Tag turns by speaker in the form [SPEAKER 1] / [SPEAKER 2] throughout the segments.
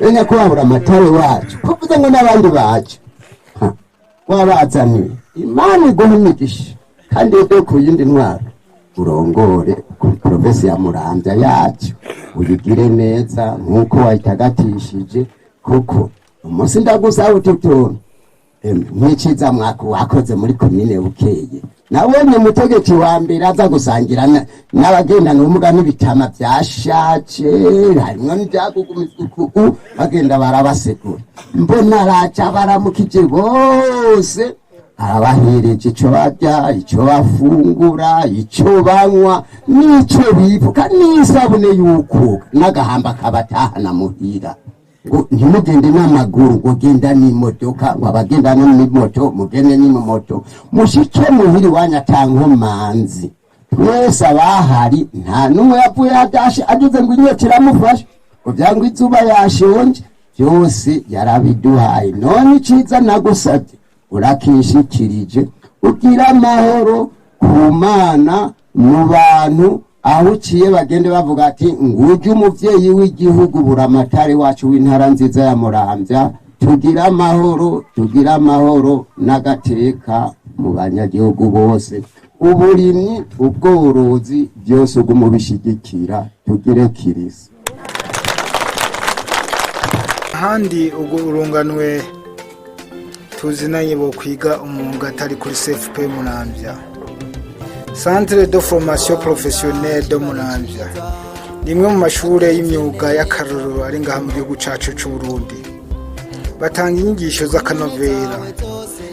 [SPEAKER 1] Nyakubahwa Buramatari wacu, kuvuze ngo n'abandi baje wabazaniye, Imana iguha imigisha kandi yo ku yindi ntwaro, urongore provinsi ya Muramvya yacu, uyigire neza nk'uko wayitagatishije, kuko umunsi ndagusaba utu tuntu nk'iciza mwaka wakoze muri komine Bukeye, nawe ni mutegetsi wa mbere aza gusangira n'abagendana ubumuga n'ibitama byashaje, harimwo n'ibyagugumizukugu, bagenda barabasegura. Mbona araca baramukije bose, arabahereje ico barya, ico bafungura, ico banywa n'ico bivuka, n'isabune y'ukoga, n'agahamba kabatahana muhira, ngo ntimugende n'amaguru, ngo genda n'imodoka, ngo abagenda n'imoto mugende n'imoto, mushike muhira iwanyu ata nkomanzi. Twese abahari nta n'umwe yavuye adashe agize ngo inyota iramufashe, ngo vyangwa izuba yashonje, byose yarabiduhaye. None iciza nagusabye urakishikirije, ugira amahoro ku Mana, mu bantu, aho uciye bagende bavuga ati: "Ngujye umuvyeyi w'igihugu, Buramatari wacu w'intara nziza ya Muramvya." Tugira amahoro, tugira amahoro n'agateka mu banyagihugu bose. Uburimyi, ubworozi, byose uguma ubishigikira. Tugire kirisi.
[SPEAKER 2] Ahandi ubwo urunganwe tuzinanye bo kwiga umwuga atari kuri CFP Muramvya. Centre de Formation Professionnelle de Muramvya ni imwe mu mashuri y'imyuga y'akarorero ari ngaha mu gihugu cacu c'u Burundi. Batanga inyigisho z'akanovera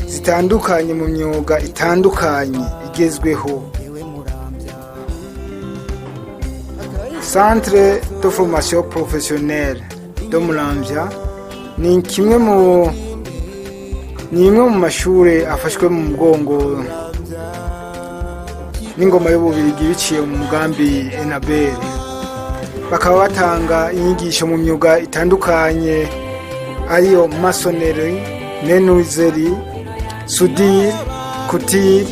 [SPEAKER 2] zitandukanye mu myuga itandukanye igezweho. Centre de Formation Professionnelle de Muramvya ni imwe mu mashuri afashwe mu mugongo n'ingoma y'Ububirigi biciye mu mugambi Enabel. Bakaba batanga inyigisho mu myuga itandukanye, ariyo maçonnerie, menuiserie, soudure, couture,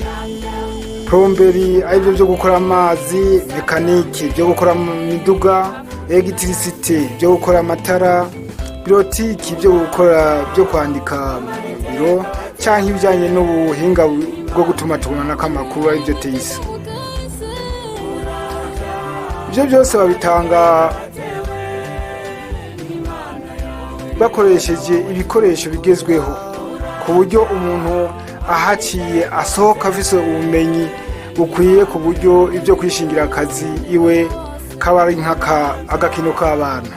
[SPEAKER 2] plomberie, aribyo byo gukora amazi, mécanique, byo gukora miduga, électricité, byo gukora amatara, bureautique, byo gukora byo kwandika mu biro, cyangwa ibijyanye n'ubuhinga bwo gutumatumanako amakuru, aribyo TIC. Ibyo byose babitanga bakoresheje ibikoresho bigezweho, ku buryo umuntu ahaciye asohoka afise ubumenyi bukwiye, ku buryo ibyo kwishingira akazi iwe kaba ari nk'agakino k'abana.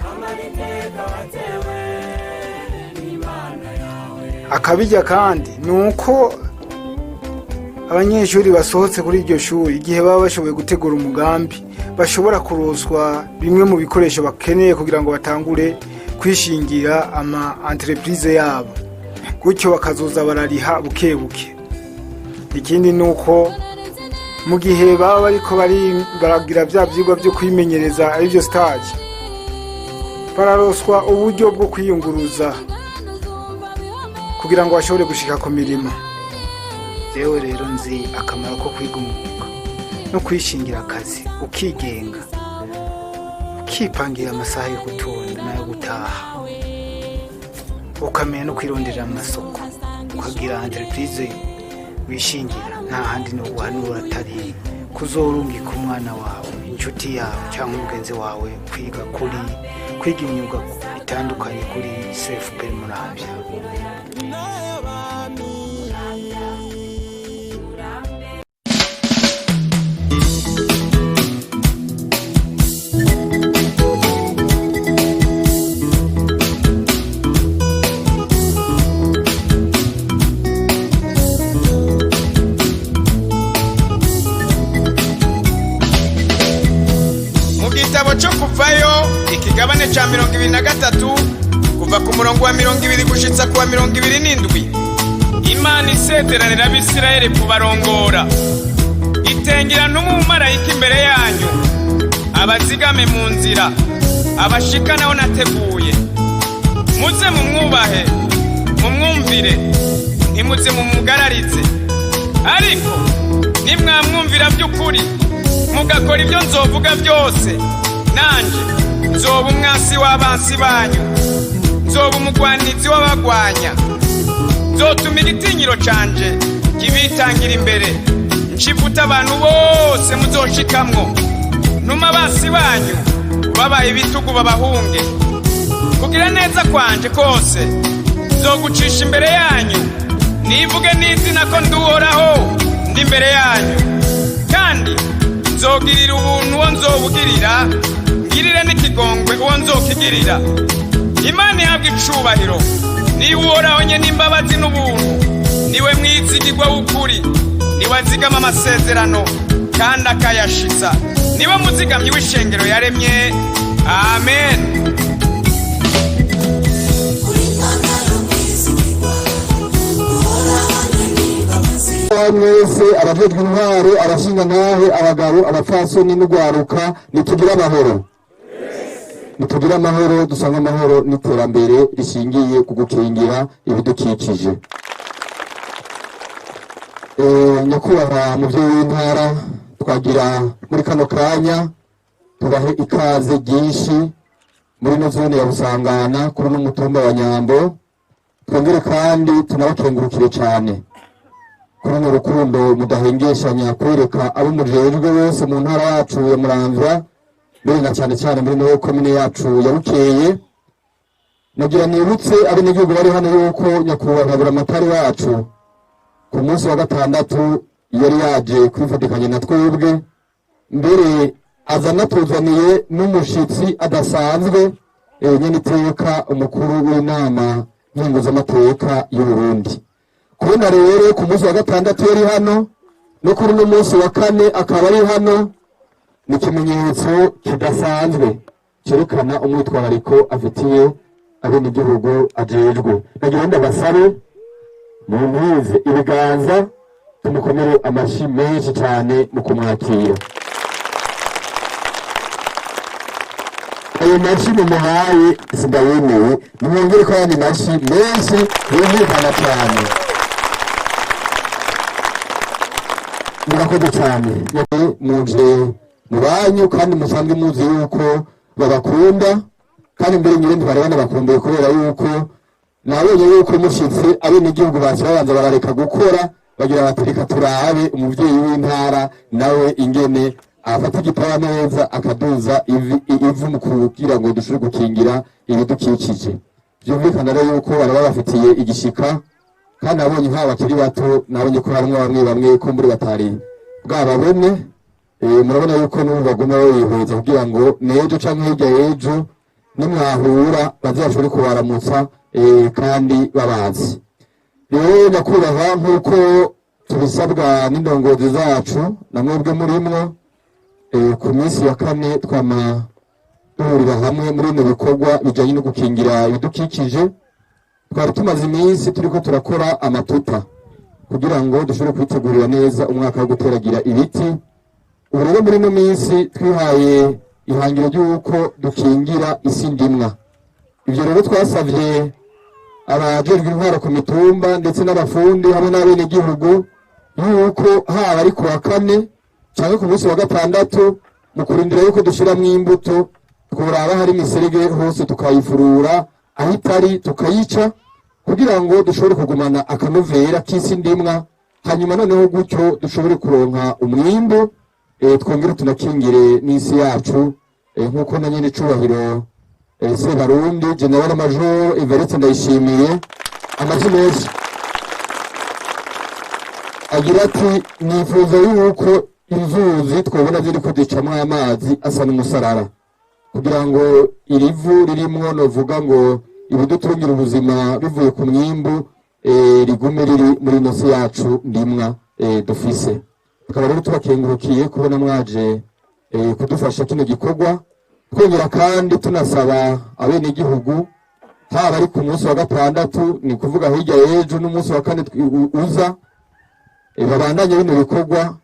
[SPEAKER 2] Akabijya kandi ni uko abanyeshuri basohotse kuri iryo shuri, igihe baba bashoboye gutegura umugambi, bashobora kuroswa bimwe mu bikoresho bakeneye kugira ngo batangure kwishingira ama entreprise yabo, gutyo bakazoza barariha buke buke. Ikindi ni uko mu gihe baba bariko baragira bya byigwa byo kwimenyereza, aribyo stage, bararoswa uburyo bwo kwiyunguruza kugira ngo bashobore gushika ku mirimo. Yewe rero, nzi akamaro ko kwiga umwuga no kwishingira akazi, ukigenga, ukipangira amasaha yo gutonda n'ayo gutaha, ukamenya no kwironderera amasoko, ukagira entreprise wishingira. Nta handi ni uguhanura atari kuzorungika umwana wawe, inshuti yawe cyangwa umugenzi wawe kwiga imyuga itandukanye kuri CFP Muramvya.
[SPEAKER 3] Mu gitabo cyo Kuvayo, ikigabane cya 23, kuva ku murongo wa 20 gushitsa ku wa 27, Imana isezeranira Abisirayeli kubarongora, itengera n'umumarayika imbere yanyu, abazigame mu nzira, abashikanaho nateguye. Muze mumwubahe, mumwumvire, ntimuze mumugararize. Ariko nimwamwumvira by'ukuri, mugakora ibyo nzovuga byose, nanje nzoba umwansi w'abansi banyu. Nzoba umugwanizi w'abagwanya, nzotuma igitinyiro canje kibitangira imbere, nshifuta abantu bose muzoshikamwo, ntuma basi banyu babaye ibitugu babahunge. Kugira neza kwanje kose nzogucisha imbere yanyu, nivuge n'izina ko nduhoraho ndi imbere yanyu. Kandi nzogirira ubuntu uwo nzobugirira, ngirire n'ikigongwe uwo nzokigirira. Imana ihabwa icubahiro, niba Uhoraho nye n'imbabazi n'ubuntu, niwe mwizigirwa w'ukuri, niwe azigama amasezerano kandi akayashitsa, niwe muzigamyi w'ishengero yaremye. Amen.
[SPEAKER 4] Mwese abajejwe intwaro, abashingantahe, abagabo, abapfasoni n'urwaruka, nitugire amahoro, nitugire amahoro, dusange amahoro n'iterambere rishingiye ku gukingira ibidukikije. Nyakubahwa muvyeyi w'intara, twagira muri kano kanya tubahe ikaze ryinshi muri ino zone ya Busangana, kuri uno mutumba wa Nyambo. Twongere kandi tunabakengurukire cane kuri runo rukundo mudahengeshanya kwereka abo mujejwe bose mu ntara yacu ya Muramvya, mbere na cane cane muri no komine yacu ya Bukeye. Nagira nibutse abenegihugu bari hano yuko nyakubahwa Buramatari wacu ku munsi wa gatandatu yari yaje kwifatikanya na twebwe, mbere aza anatuzaniye n'umushitsi adasanzwe, nyeniteka umukuru w'inama nkenguzamateka y'Uburundi. Kubona rero ku munsi wa gatandatu yari hano, no kuri uno munsi wa kane akaba ari hano, ni ikimenyetso kidasanzwe cyerekana umwitwarariko afitiye abenegihugu ajejwe. Nagira ndabasabe mumpuze ibiganza, tumukomere amashyi menshi cyane mu kumwakira. Ayo mashyi mumuhaye sindayemewe, nimwongere ko ayandi mashyi menshi yumvikana cyane. Murakoze cyane, muje mu banyu kandi musanzwe muzi yuko babakunda, kandi mbere nyine ntibari banabakumbuye, kubera yuko nabonye yuko mushitse abenegihugu bacu babanza barareka gukora, bagira bati reka turabe umuvyeyi w'intara nawe ingene afata igitaba neza akaduza ivu mu kugira ngo dushobore gukingira ibidukikije. Vyumvikana rero yuko bari babafitiye igishika, kandi nabonye nk'aba bakiri bato, nabonye ko harimwo bamwe bamwe ko muri batari bwababone. Murabona yuko n'ubu baguma babihweza kugira ngo n'ejo canke hirya y'ejo nimwahura bazashobore kubaramutsa, kandi babazi. Rero nyakubahwa, nk'uko tubisabwa n'indongozi zacu na mwebwe murimwo, ku minsi ya kane twama duhurira hamwe muri bino bikorwa bijanye no gukingira ibidukikije. Twari tumaze iminsi turiko turakora amatuta kugira ngo dushobore kwitegurira neza umwaka wo guteragira ibiti. Ubu rero muri ino minsi twihaye ihangiro ry'uko dukingira isi ndimwa. Ivyo rero twasavye abajejwe intwaro ku mitumba ndetse n'abafundi hamwe n'abenegihugu yuko haba ari ku wa kane canke ku munsi wa gatandatu, mu kurindira yuko dushiramwo imbuto, tworaba hari imiserege hose tukayifurura, aho itari tukayica, kugira ngo dushobore kugumana akanovera k'isi ndimwa, hanyuma noneho gutyo dushobore kuronka umwimbu, twongere tunakingire n'isi yacu, nk'uko na nyene icubahiro, Sebarundi General Major Evariste Ndayishimiye amazina menshi agira ati nifuza yuko inzuzi twabona ziri kudicamwo amazi asa n'umusarara, kugira ngo irivu ririmwo novuga ngo ibidutungira ubuzima bivuye ku mwimbu, rigume riri muri ino si yacu ndimwa, dufise. Tukaba rero tubakengurukiye kubona mwaje, kudufasha kino gikorwa. Twongera kandi tunasaba abenegihugu, haba ari ku munsi wa gatandatu, ni kuvuga hirya y'ejo, n'umunsi wa kane uza, babandanye bino bikorwa,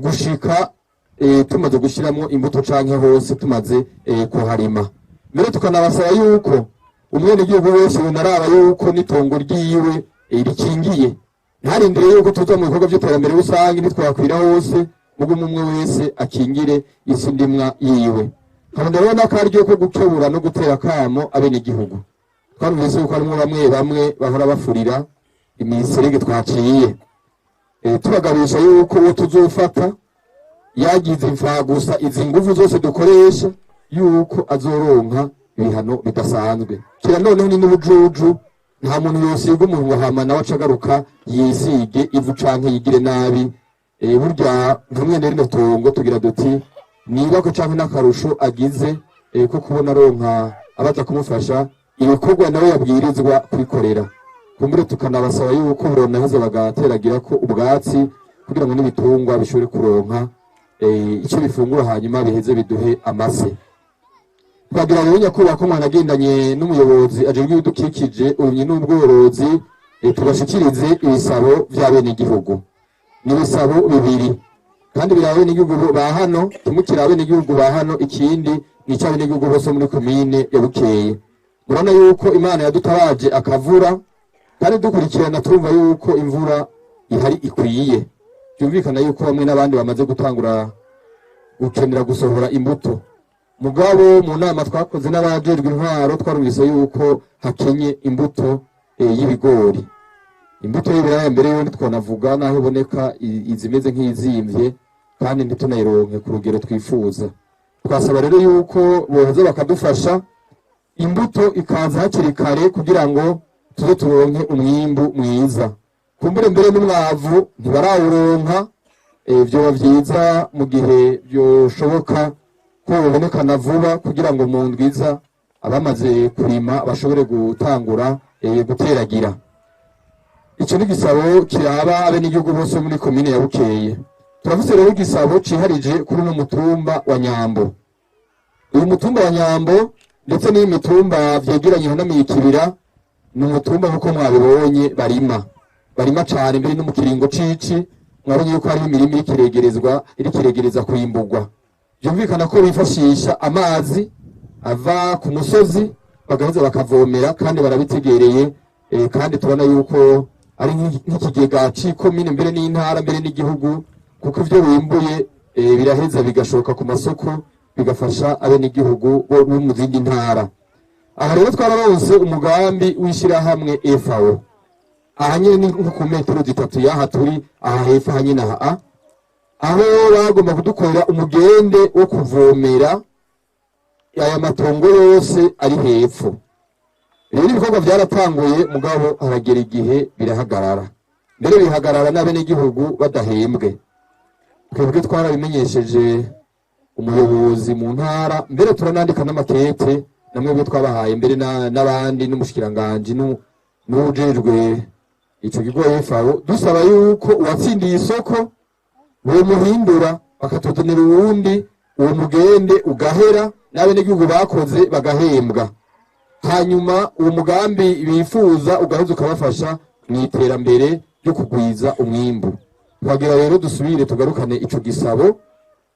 [SPEAKER 4] gushika, tumaze gushiramwo imbuto canke hose tumaze, kuharima. Mbere tukanabasaba yuko umwenegihugu wese yonaraba yuko n'itongo ryiwe, rikingiye, ntarindire yuko tuza mu bikorwa vy'iterambere rusange ntitwakwira hose, mugume umwe wese akingire isi ndimwa yiwe. Nkaba ndabona ko ari ko gukebura no gutera akamo abenegihugu. Twarumvise yuko harimwo bamwe bamwe bahora bafurira imiserege twaciye. Tubagabisha yuko uwo tuzofata yagize imfagusa izi nguvu zose dukoresha, yuko azoronka ibihano bidasanzwe. Kira noneho ni n'ubujuju, nta muntu yosiga umuntu ngo hama nawe acagaruka yisige ivu canke yigire nabi. Burya nka mwene rino tongo tugira duti nibako canke n'akarusho agize ko kubona aronka abaza kumufasha ibikorwa nawe yabwirizwa kwikorera. Kumbure tukanabasaba yuko bonaheza bagateragira ko ubwatsi kugira ngo n'ibitungwa bishobore kuronka icyo bifungura, hanyuma biheze biduhe amase. Twagira rero, nyakubahwa, ko mwanagendanye n'umuyobozi ajejwe ibidukikije, uburimyi n'ubworozi, tubashikirize ibisabo vy'abenegihugu. Ni ibisabo bibiri kandi biri abenegihugu ba hano, kimwe kiri abenegihugu ba hano, ikindi ni icy'abenegihugu bose muri komine ya Bukeye. Murabona yuko Imana yadutabaje akavura, kandi dukurikirana turumva yuko imvura ihari ikwiye. Byumvikana yuko bamwe n'abandi bamaze gutangura gukenera gusohora imbuto. Mugabo mu nama twakoze n'abajejwe intwaro, twarumvise yuko hakenye imbuto y'ibigori, imbuto y'ibiraya mbere yo ntitwanavuga naho iboneka izimeze nk'izimvye, kandi ntitunayironke ku rugero twifuza. Twasaba rero yuko boza bakadufasha imbuto ikaza hakiri kare kugira ngo tuze turonke umwimbu mwiza. Kumbure mbere n'umwavu ntibarawuronka. Vyoba vyiza mu gihe vyoshoboka ko bubonekana vuba kugira ngo mu ndwiza abamaze kurima bashobore gutangura guteragira. Ico ni igisabo kiraba abenegihugu bose bo muri komine ya Bukeye. Turafise rero igisabo ciharije kuri uno mutumba wa Nyambo. Uyu mutumba wa Nyambo ndetse n'iyi mitumba vyegeranye hanamiye ikibira, ni umutumba nk'uko mwabibonye barima cane. Mbere no mu kiringo cici mwabonye yuko hariho imirima iriko iregerezwa, iriko iregereza kwimburwa. Vyumvikana ko bifashisha amazi ava ku musozi, bagaheza bakavomera, kandi barabitegereye. Kandi tubona yuko ari nk'ikigega c'ikomine, mbere n'intara, mbere n'igihugu, kuko ivyo bimbuye biraheza bigashoka ku masoko, bigafasha abenegihugu bo mu zindi ntara. Aha rero twararonse umugambi w'ishirahamwe FAO. Aha nyene ni nko ku metero 3 y'aha turi, aha hepfo, aha nyene aha, aho bagomba kudukorera umugende wo kuvomera aya matongo yose ari hepfo. Rero ibikorwa byaratanguye, mugabo haragera igihe birahagarara, mbere bihagarara n'abenegihugu badahembwe. Twebwe twarabimenyesheje umuyobozi mu ntara, mbere turanandika n'amakete namwebwe twabahaye, mbere n'abandi n'umushikiranganji n'uwujejwe ico kigo FAO, dusaba yuko uwatsindiye isoko bomuhindura bakatugenera uwundi, uwo mugende ugahera n'abenegihugu bakoze bagahembwa, hanyuma uwo mugambi bifuza ugaheza ukabafasha mu iterambere ryo kugwiza umwimbu. Twagira rero dusubire tugarukane ico gisabo,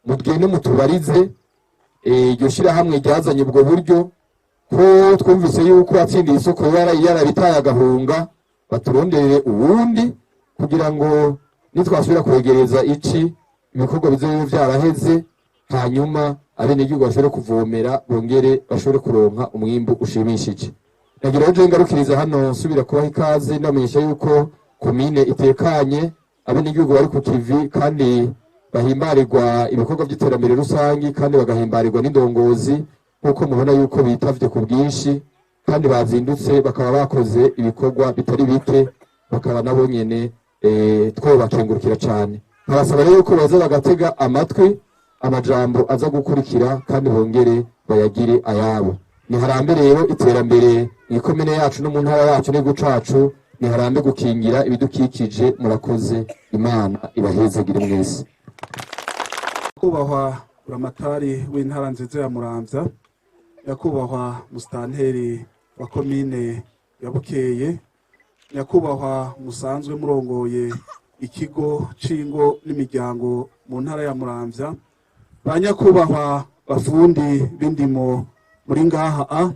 [SPEAKER 4] mugende mutubarize iryo shirahamwe ryazanye ubwo buryo, ko twumvise yuko watsindiye isoko yarabitaye agahunga, baturonderere uwundi kugira ngo nitwasubira kwegereza ici ibikorwa bizobe vyaraheze, hanyuma abenegihugu bashobore kuvomera, bongere bashobore kuronka umwimbu ushimishije. Nagira rero ngarukiriza hano, nsubira kubaha ikaze, ndamenyesha yuko komine itekanye, abenegihugu bari ku kivi kandi bahimbarirwa ibikorwa by'iterambere rusangi, kandi bagahimbarirwa n'indongozi nk'uko mubona yuko bitavye ku bwinshi kandi bazindutse, bakaba bakoze ibikorwa bitari bike, bakaba nabo nyene twobakengurukira cane. Nkabasaba rero yuko baza bagatega amatwi amajambo aza gukurikira kandi bongere bayagire ayabo. Niharambe rero iterambere mw'ikomine yacu no mu ntara yacu n'igihugu cacu, niharambe gukingira ibidukikije. Murakoze, Imana ibahezagire mwese.
[SPEAKER 5] Nyakubahwa Buramatari w'intara nziza ya Muramvya, nyakubahwa musitanteri wa komine ya Bukeye, nyakubahwa musanzwe murongoye ikigo c'ingo n'imiryango mu ntara ya Muramvya, ba nyakubahwa bafundi b'indimo muri ngaha, a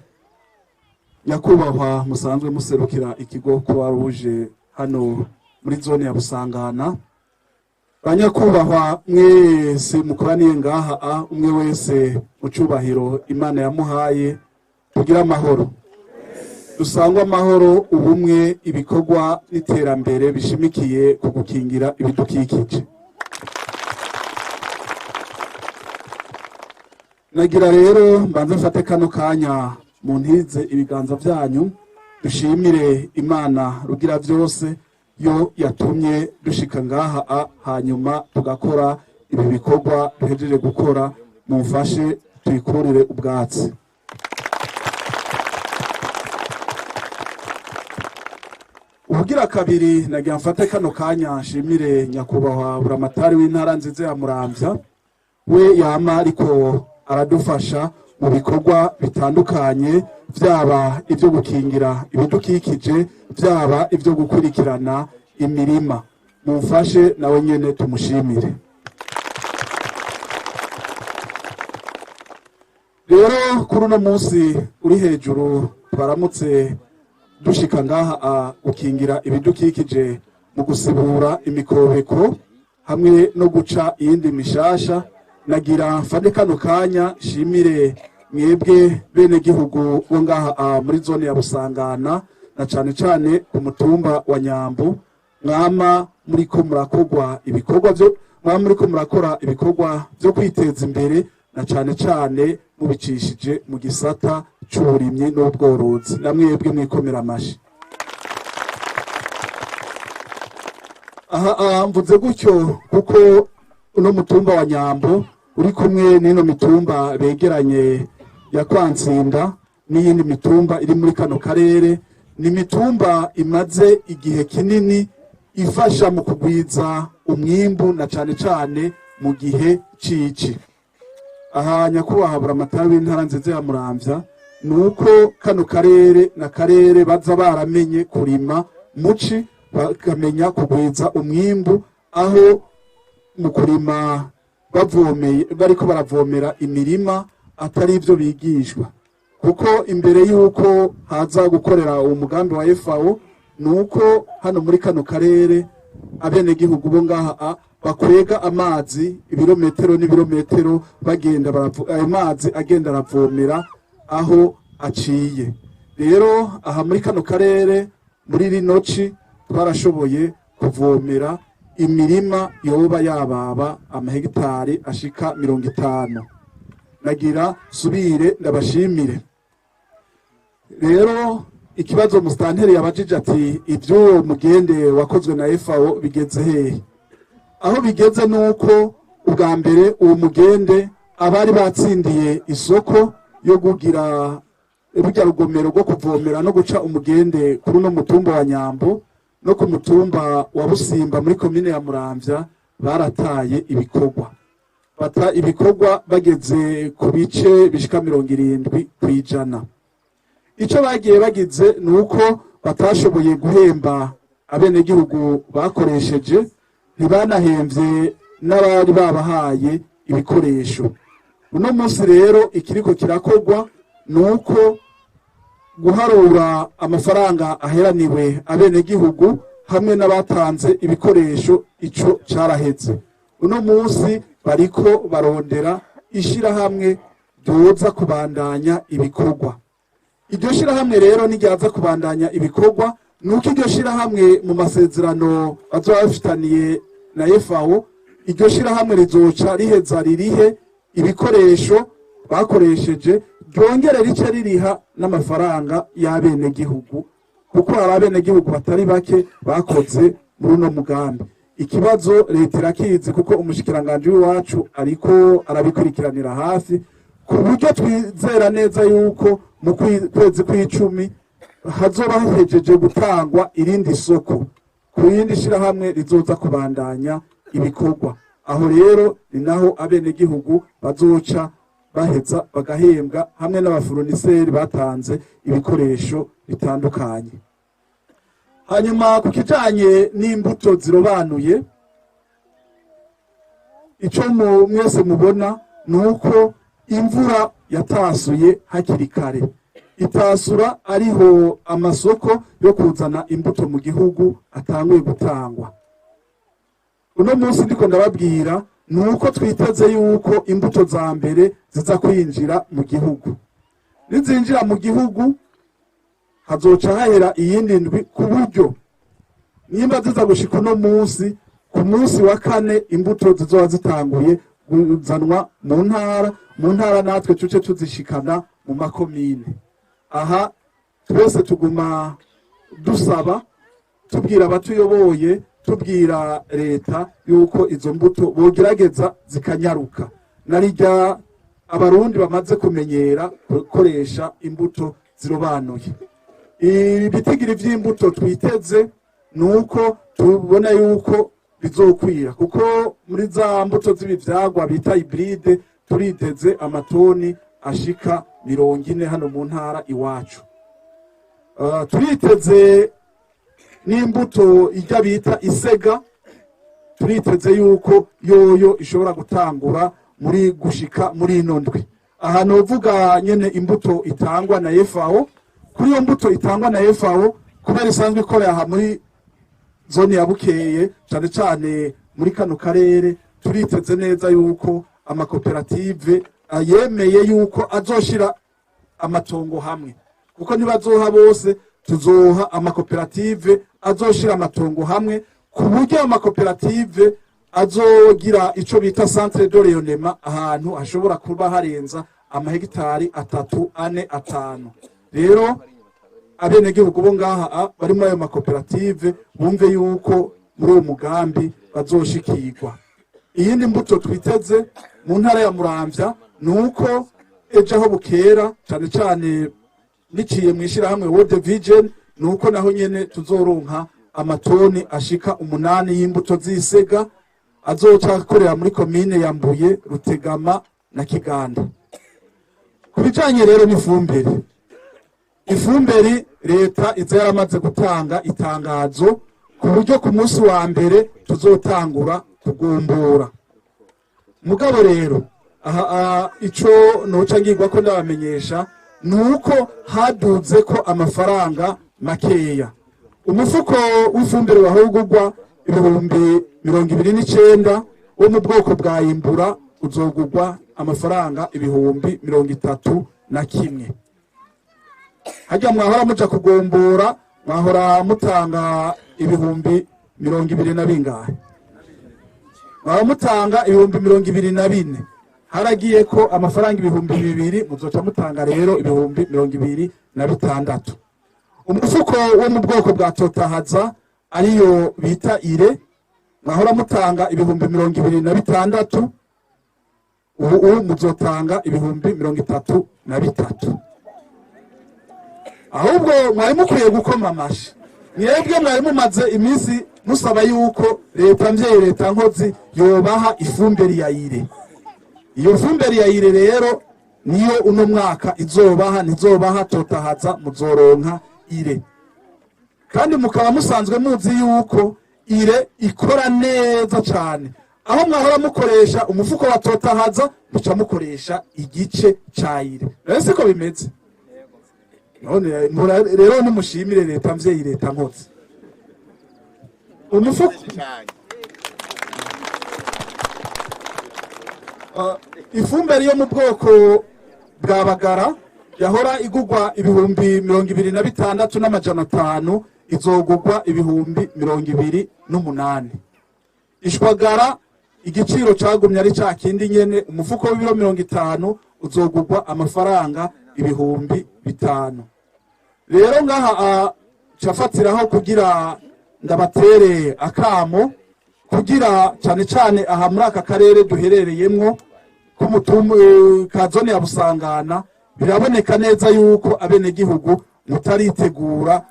[SPEAKER 5] nyakubahwa musanzwe muserukira ikigo Croix Rouge hano muri zone ya Busangana, ba nyakubahwa mwese mukoraniye ngaha, a umwe wese mu cubahiro Imana yamuhaye, tugira amahoro. Dusangwe amahoro, ubumwe, ibikorwa n'iterambere bishimikiye ku gukingira ibidukikije. Nagira rero mbanze mfate kano kanya muntize ibiganza byanyu, dushimire Imana Rugira byose yo yatumye dushika ngaha hanyuma tugakora ibi bikorwa duhejeje gukora. Mumfashe tuyikurire ubwatsi. Ubugira kabiri, nagira mfate kano kanya nshimire nyakubahwa buramatari w'intara nziza ya Muramvya, we yama ariko aradufasha mu bikorwa bitandukanye, byaba ibyo gukingira ibidukikije, byaba ibyo gukurikirana imirima. Mumfashe nawe nyene tumushimire. Rero kuri uno munsi uri hejuru twaramutse dushika ngaha gukingira ibidukikije mu gusibura imikobeko hamwe no guca iyindi mishasha, nagira mfate kano kanya shimire mwebwe bene gihugu bo ngaha muri zone ya Busangana, na cane cane ku mutumba wa Nyambu, mwama muriko murakorwa ibikorwa byo mwama muriko murakora ibikorwa byo kwiteza imbere, na cane cane mubicishije mu gisata c'uburimyi n'ubworozi. Na mwebwe mwikomera amashi. Aha mvuze gutyo kuko uno mutumba wa Nyambo uri kumwe n'ino mitumba begeranye ya Kwantsinda n'iyindi mitumba iri muri kano karere, ni imitumba imaze igihe kinini ifasha mu kugwiza umwimbu, na cane cane mu gihe cici. Aha nyakubahwa buramatari w'intara nziza ya Muramvya, ni uko kano karere na karere baza baramenye kurima muci, bakamenya kugwiza umwimbu, aho mu kurima bavomeye, bariko baravomera imirima atari ibyo bigishwa, kuko imbere y'uko haza gukorera uwo mugambi wa FAO, ni uko hano muri kano karere abenegihugu bo ngaha bakwega amazi ibirometero n'ibirometero, bagenda ayo mazi agenda aravomera aho aciye. Rero aha muri kano karere muri rino ci twarashoboye kuvomera imirima yoba yababa amahegitari ashika 50. Nagira subire ndabashimire. Rero ikibazo musitanteri yabajije ati iby'uwo mugende wakozwe na FAO bigeze hehe? Aho bigeze nuko ubwa mbere uwo mugende abari batsindiye isoko yo kugira rujya rugomero rwo kuvomera no guca umugende kuri uno mutumba wa Nyambo no ku mutumba wa Busimba muri komine ya Muramvya, barataye ibikorwa, bata ibikorwa bageze ku bice bishika 70%. Ico bagiye bagize ni uko batashoboye guhemba abenegihugu bakoresheje, ntibanahemvye n'abari babahaye ibikoresho. Uno munsi rero ikiriko kirakorwa ni uko guharura amafaranga aheraniwe abenegihugu hamwe n'abatanze ibikoresho, ico caraheze. Uno munsi bariko barondera ishirahamwe ryoza kubandanya ibikorwa. Iryo shirahamwe rero niryaza kubandanya ibikorwa, nuko iryo shirahamwe mu masezerano bazoba bafitaniye na FAO, iryo shirahamwe rizoca riheza ririhe ibikoresho bakoresheje, ryongere rice ririha n'amafaranga y'abenegihugu, kuko hari abenegihugu batari bake bakoze muri uno mugambi. Ikibazo leta irakizi, kuko umushikiranganji w'iwacu ariko arabikurikiranira hafi, ku buryo twizera neza yuko mu kwezi kw'icumi hazoba hahejeje gutangwa irindi soko ku yindi shirahamwe rizoza kubandanya ibikorwa. Aho rero ni naho abenegihugu bazoca baheza bagahembwa hamwe n'abafuruniseri batanze ibikoresho bitandukanye. Hanyuma ku kijanye n'imbuto zirobanuye, ico mwese mubona ni uko imvura yatasuye hakiri kare, itasura ariho amasoko yo kuzana imbuto mu gihugu atanguye gutangwa. Uno munsi ndiko ndababwira ni uko twiteze yuko imbuto za mbere ziza kwinjira mu gihugu. Nizinjira mu gihugu Hazoca hahera iyindi ndwi, ku buryo nimba ziza gushika uno munsi, ku munsi wa kane imbuto zizoba zitanguye kuzanwa mu ntara. Mu ntara natwe tuce tuzishikana mu makomine. Aha twese tuguma dusaba, tubwira abatuyoboye, tubwira leta yuko izo mbuto bogerageza zikanyaruka, narirya Abarundi bamaze kumenyera gukoresha imbuto zirobanuye. Ibitigiri vy'imbuto twiteze ni uko tubona yuko bizokwira, kuko muri za mbuto z'ibivyagwa bita hybride turiteze amatoni ashika 40 hano mu ntara iwacu. Turiteze n'imbuto ijya bita isega, turiteze yuko yoyo ishobora gutangura muri gushika muri ino ndwi. Aha novuga nyene imbuto itangwa na FAO. Kuri iyo mbuto itangwa na FAO, kubera isanzwe ikorera aha muri zone ya Bukeye, cane cane muri kano karere, turiteze neza yuko amakoperative yemeye yuko azoshira amatongo hamwe, kuko ntibazoha bose, tuzoha amakoperative azoshira amatongo hamwe, ku buryo amakoperative azogira ico bita centre de rayonnement ahantu hashobora kuba harenza amahegitari 3, 4, 5. Rero abenegihugu bo ngaha bari muri ayo makoperative bumve yuko muri uwo mugambi bazoshikirwa. Iyindi mbuto twiteze mu ntara ya Muramvya ni uko ejo aho bukera, cane cane biciye mu ishirahamwe World Vision, ni uko naho nyene tuzoronka amatoni ashika 8 y'imbuto z'isega, azoca akorera muri komine ya Mbuye, Rutegama na Kiganda. Ku bijanye rero n'ifumbire, ifumbire leta iza yaramaze gutanga itangazo ku buryo ku munsi wa mbere tuzotangura kugumbura. Mugabo rero aha ico noca ngirwa ko ndabamenyesha ni uko haduze ko amafaranga makeya. Umufuko w'ifumbire wahugurwa 29,000 wo mu bwoko bwa Imbura uzogurwa amafaranga 31,000. Hajya mwahora muja kugombora, mwahora mutanga 20 na bingahe? Mwahora mutanga 24,000. Haragiye ko amafaranga 2000, muzoca mutanga rero 26,000. Umufuko wo mu bwoko bwa Totahaza, ariyo bita ire, mwahora mutanga 26,000, ubu muzotanga 33,000. Ahubwo mwari mukwiye gukoma amashi mwebwe mwari mumaze iminsi musaba yuko leta mvyeyi, leta nkozi, yobaha ifumbire ya ire. Iyo fumbire ya ire rero niyo uno mwaka izobaha, ntizobaha Totahaza, muzoronka ire. Kandi mukaba musanzwe muzi yuko ire ikora neza cane. Aho mwahora mukoresha umufuko wa Totahaza, muca mukoresha igice ca ire. Rero siko bimeze? None rero nimushimire leta mvyeyi, leta nkozi. Umufuko, ifumbire yo mu bwoko bwa Bagara yahora igugwa 26,500 izogugwa 28,000. Ishwagara igiciro cagumye ari ca kindi nyene, umufuko w'ibiro 50 uzogugwa amafaranga 5,000. Rero ngaha cafatiraho kugira ndabatere akamo, kugira cane cane aha muri aka karere duherereyemwo k'umutumba ka zone ya Busangana, biraboneka neza yuko abenegihugu mutaritegura,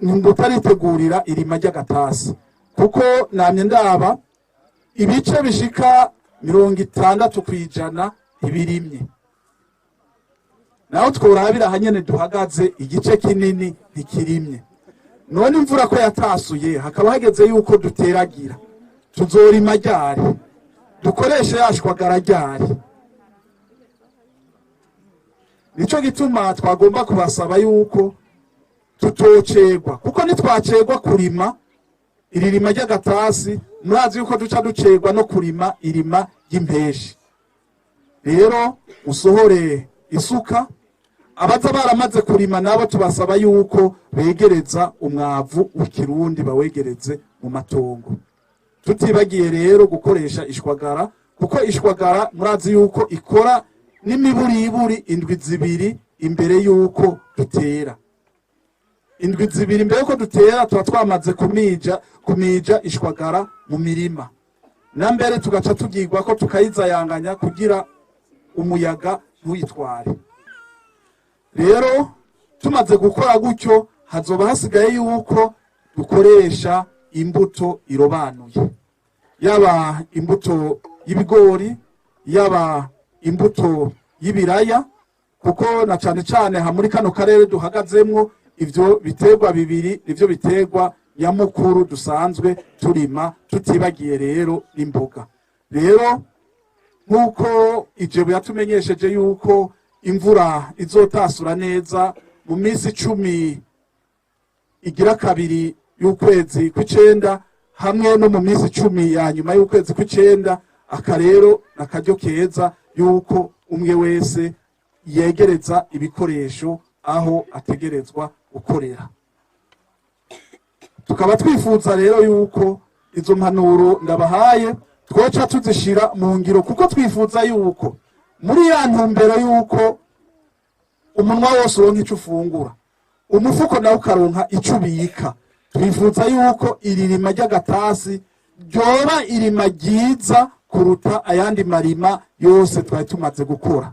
[SPEAKER 5] mutaritegurira irima ry'agatasi, kuko namye ndaba ibice bishika 60% ntibirimye. Naho tworabira ahanyene duhagaze, igice kinini ntikirimye. None imvura ko yatasuye, hakaba hageze yuko duteragira, tuzorima ryari? Dukoreshe yashwagara ryari? Nico gituma twagomba kubasaba yuko tutocegwa, kuko nitwacegwa kurima iri rima ry'agatasi, murazi yuko duca ducegwa no kurima irima ry'impeshi. Rero usohore isuka. Abaza baramaze kurima nabo tubasaba yuko begereza umwavu w'ikirundi, bawegereze mu matongo. Tutibagiye rero gukoresha ishwagara, kuko ishwagara murazi yuko ikora n'imiburiburi indwi 2 imbere yuko dutera. Indwi 2 imbere yuko dutera tuba twamaze kumija ishwagara mu mirima, na mbere tugaca tugirwa ko tukayizayanganya kugira umuyaga ntuyitware. Rero tumaze gukora gutyo, hazoba hasigaye yuko dukoresha imbuto irobanuye, yaba imbuto y'ibigori, yaba imbuto y'ibiraya, kuko na cane cane ha muri kano karere duhagazemwo ivyo biterwa bibiri nivyo biterwa nyamukuru dusanzwe turima, tutibagiye rero n'imboga. Rero nk'uko ijebo yatumenyesheje yuko imvura izotasura neza mu minsi 10 igira kabiri y'ukwezi kw'icenda, hamwe no mu minsi 10 ya nyuma y'ukwezi kw'icenda, aka rero nakaryo keza yuko umwe wese yegereza ibikoresho aho ategerezwa gukorera. Tukaba twifuza rero yuko izo mpanuro ndabahaye twoca tuzishira mu ngiro, kuko twifuza yuko muri ya ntumbero yuko umunwa wose uronka ico ufungura, umufuko nawe ukaronka ico ubika, twifuza yuko iri rima ry'agatasi ryoba irima ryiza kuruta ayandi marima yose twari tumaze gukora.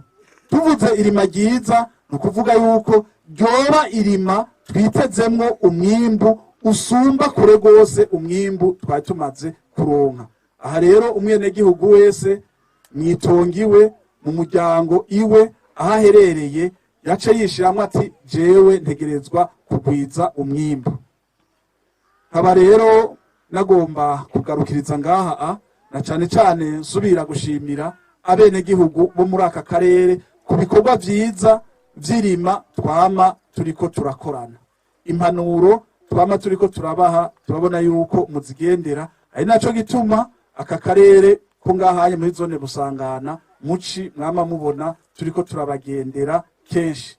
[SPEAKER 5] Tuvuze irima ryiza ni ukuvuga yuko ryoba irima twitezemwo umwimbu usumba kure rwose umwimbu twari tumaze kuronka. Aha rero umwenegihugu wese mwitongo iwe, mu muryango iwe, aho aherereye, yace yishiramwo ati jewe ntegerezwa kugwiza umwimbu. Nkaba rero nagomba kugarukiriza ngaha na cane cane nsubira gushimira abenegihugu bo muri aka karere ku bikorwa vyiza vy'irima twama turiko turakorana. Impanuro twama turiko turabaha turabona yuko muzigendera, ari naco gituma aka karere ko ngahaye muri zone Busangana muci mwama mubona turiko turabagendera kenshi.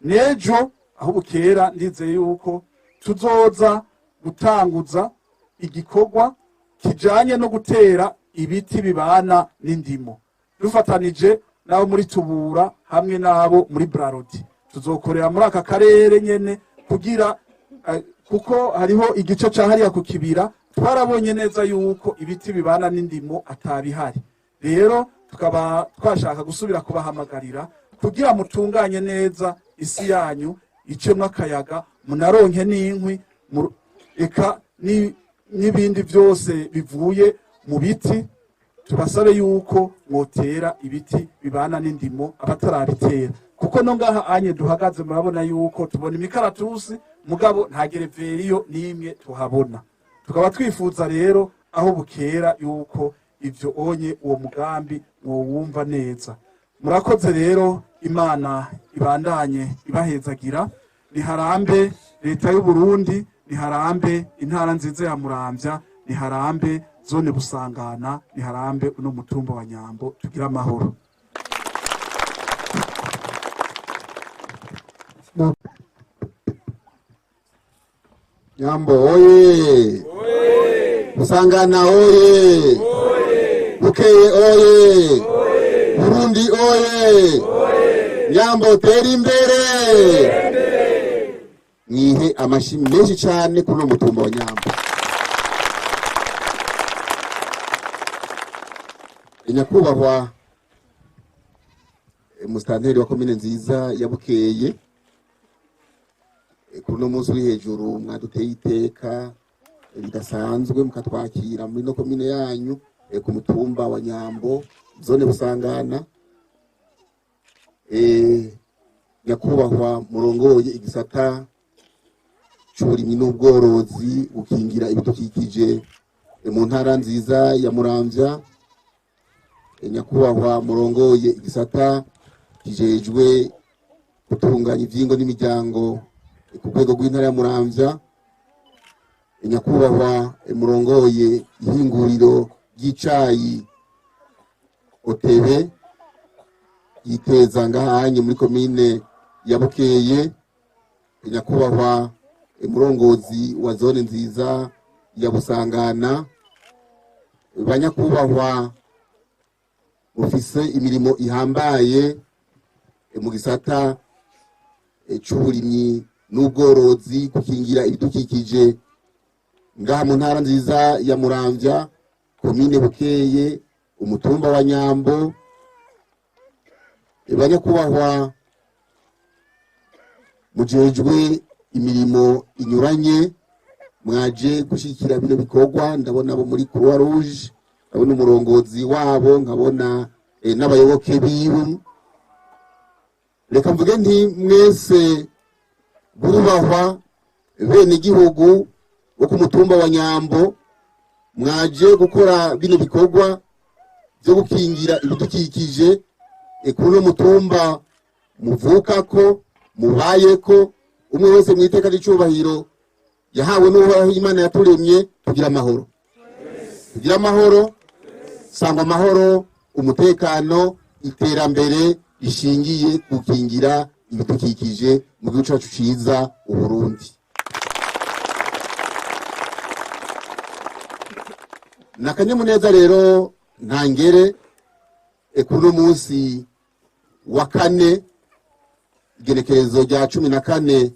[SPEAKER 5] Nejo aho bukera ndizeye yuko tuzoza gutanguza igikorwa kijanye no gutera ibiti bibana n'indimo, dufatanije n'abo muri Tubura hamwe n'abo muri Brarodi. Tuzokorera muri aka karere nyene kugira kuko hariho igice ca hariya ku kibira twarabonye neza yuko ibiti bibana n'indimo atabihari. Rero tukaba twashaka gusubira kubahamagarira kugira mutunganye neza isi yanyu, icemwo akayaga, munaronke n'inkwi, eka n'ibindi byose bivuye mu biti. Tubasabe yuko mwotera ibiti bibana n'indimo abatarabitera, kuko no ngaha anye duhagaze murabona yuko tubona imikaratusi, mugabo nta gereveriyo n'imwe tuhabona. Tukaba twifuza rero aho bukera yuko ivyo onye uwo mugambi mwowumva neza. Murakoze rero, Imana ibandanye ibahezagira. Niharambe leta y'u Burundi, niharambe intara nziza ya Muramvya, niharambe zone Busangana, niharambe uno mutumba wa Nyambo. Tugira amahoro.
[SPEAKER 4] Nyambo oye! Busangana oye! Bukeye oye! Burundi oye! Nyambo tera imbere! Mwihe amashi menshi cyane kuri uno mutumba wa Nyambo. Nyakubahwa musitanteri wa komine nziza ya Bukeye, kuri uno munsi uri hejuru mwaduteye iteka ridasanzwe mukatwakira muri no komine yanyu, ku mutumba wa Nyambo zone Busangana. Nyakubahwa murongoye igisata c'uburimyi n'ubworozi, gukingira ibidukikije mu ntara nziza ya Muramvya, nyakubahwa murongoye igisata kijejwe gutunganya ivyingo n'imiryango ku rwego rw'intara ya Muramvya, nyakubahwa murongoye ihinguriro ry'icayi Otebe yiteza ngahanye muri komine Ya Bukeye, nyakubahwa murongozi wa zone nziza ya Busangana, banyakubahwa mufise imirimo ihambaye mu gisata c'uburimyi n'ubworozi, gukingira ibidukikije ngaha mu ntara nziza ya Muramvya, komine Bukeye, umutumba wa Nyambo, banyakubahwa mujejwe imirimo inyuranye mwaje gushyigikira bino bikorwa, ndabona abo muri Croix Rouge, ndabona umurongozi wabo, nkabona n'abayoboke biwe. Reka mvuge nti mwese bubahwa bene igihugu bo ku mutumba wa Nyambo mwaje gukora bino bikorwa byo gukingira ibidukikije kuri uno mutumba muvukako, mubayeko, umwe wese mu iteka ry'icubahiro yahawe n'Uhoraho Imana yaturemye. Tugira amahoro, tugira amahoro, sangwa amahoro, umutekano, iterambere rishingiye gukingira ibidukikije mu gihugu cyacu ciza Uburundi. Ni akanyamuneza rero ntangere kuri uno munsi wa kane, igenekerezo rya 14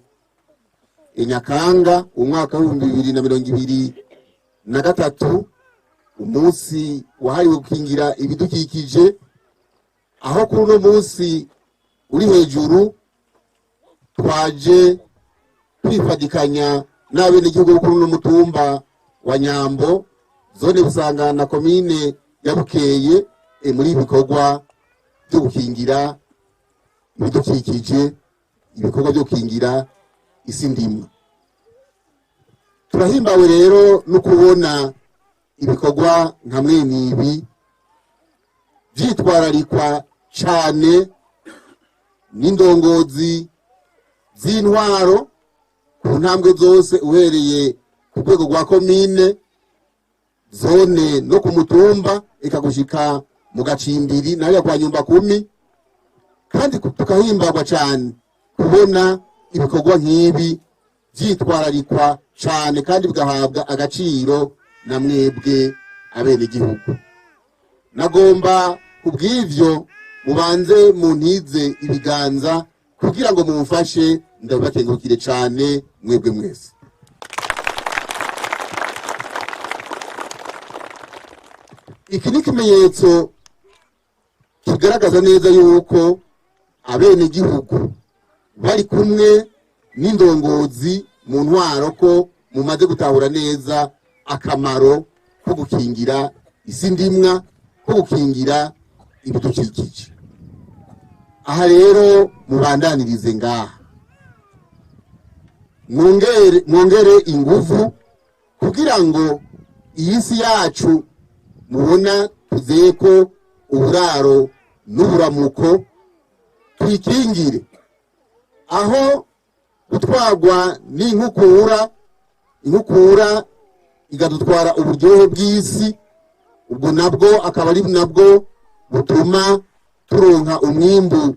[SPEAKER 4] Nyakanga umwaka w'2023, umunsi wahariwe gukingira ibidukikije, aho kuri uno munsi uri hejuru twaje kwifadikanya n'abenegihugu bo kuri uno mutumba wa Nyambo, zone Busangana, komine ya Bukeye, muri ibikorwa byo gukingira ibidukikije, ibikorwa byo gukingira isi ndimwa. Turahimbawe rero no kubona ibikorwa nka mwene ibi vyitwararikwa cane n'indongozi z'intwaro ku ntambwe zose, uhereye ku rwego rwa komine, zone no ku mutumba, eka gushika mu gacimbiri nayo kwa nyumba kumi. Kandi tukahimbagwa cane kubona ibikorwa nk'ibi vyitwararikwa cane kandi bigahabwa agaciro na mwebwe abenegihugu. Nagomba kubw'ivyo mubanze muntize ibiganza kugira ngo mumfashe ndabakengurukire cane mwebwe mwese. Iki ni ikimenyetso kigaragaza neza yuko abenegihugu bari kumwe n'indongozi mu ntwaro, ko mumaze gutahura neza akamaro ko gukingira isi ndimwa, ko gukingira ibidukikije. Aha rero mubandanirize ngaha, mwongere inguvu kugira ngo iyi si yacu mubona tuzeye ko uburaro n'uburamuko tuyikingire, aho gutwarwa n'inkukura, inkukura ikadutwara uburyohe bw'isi, ubwo nabwo akaba ari nabwo butuma turonka umwimbu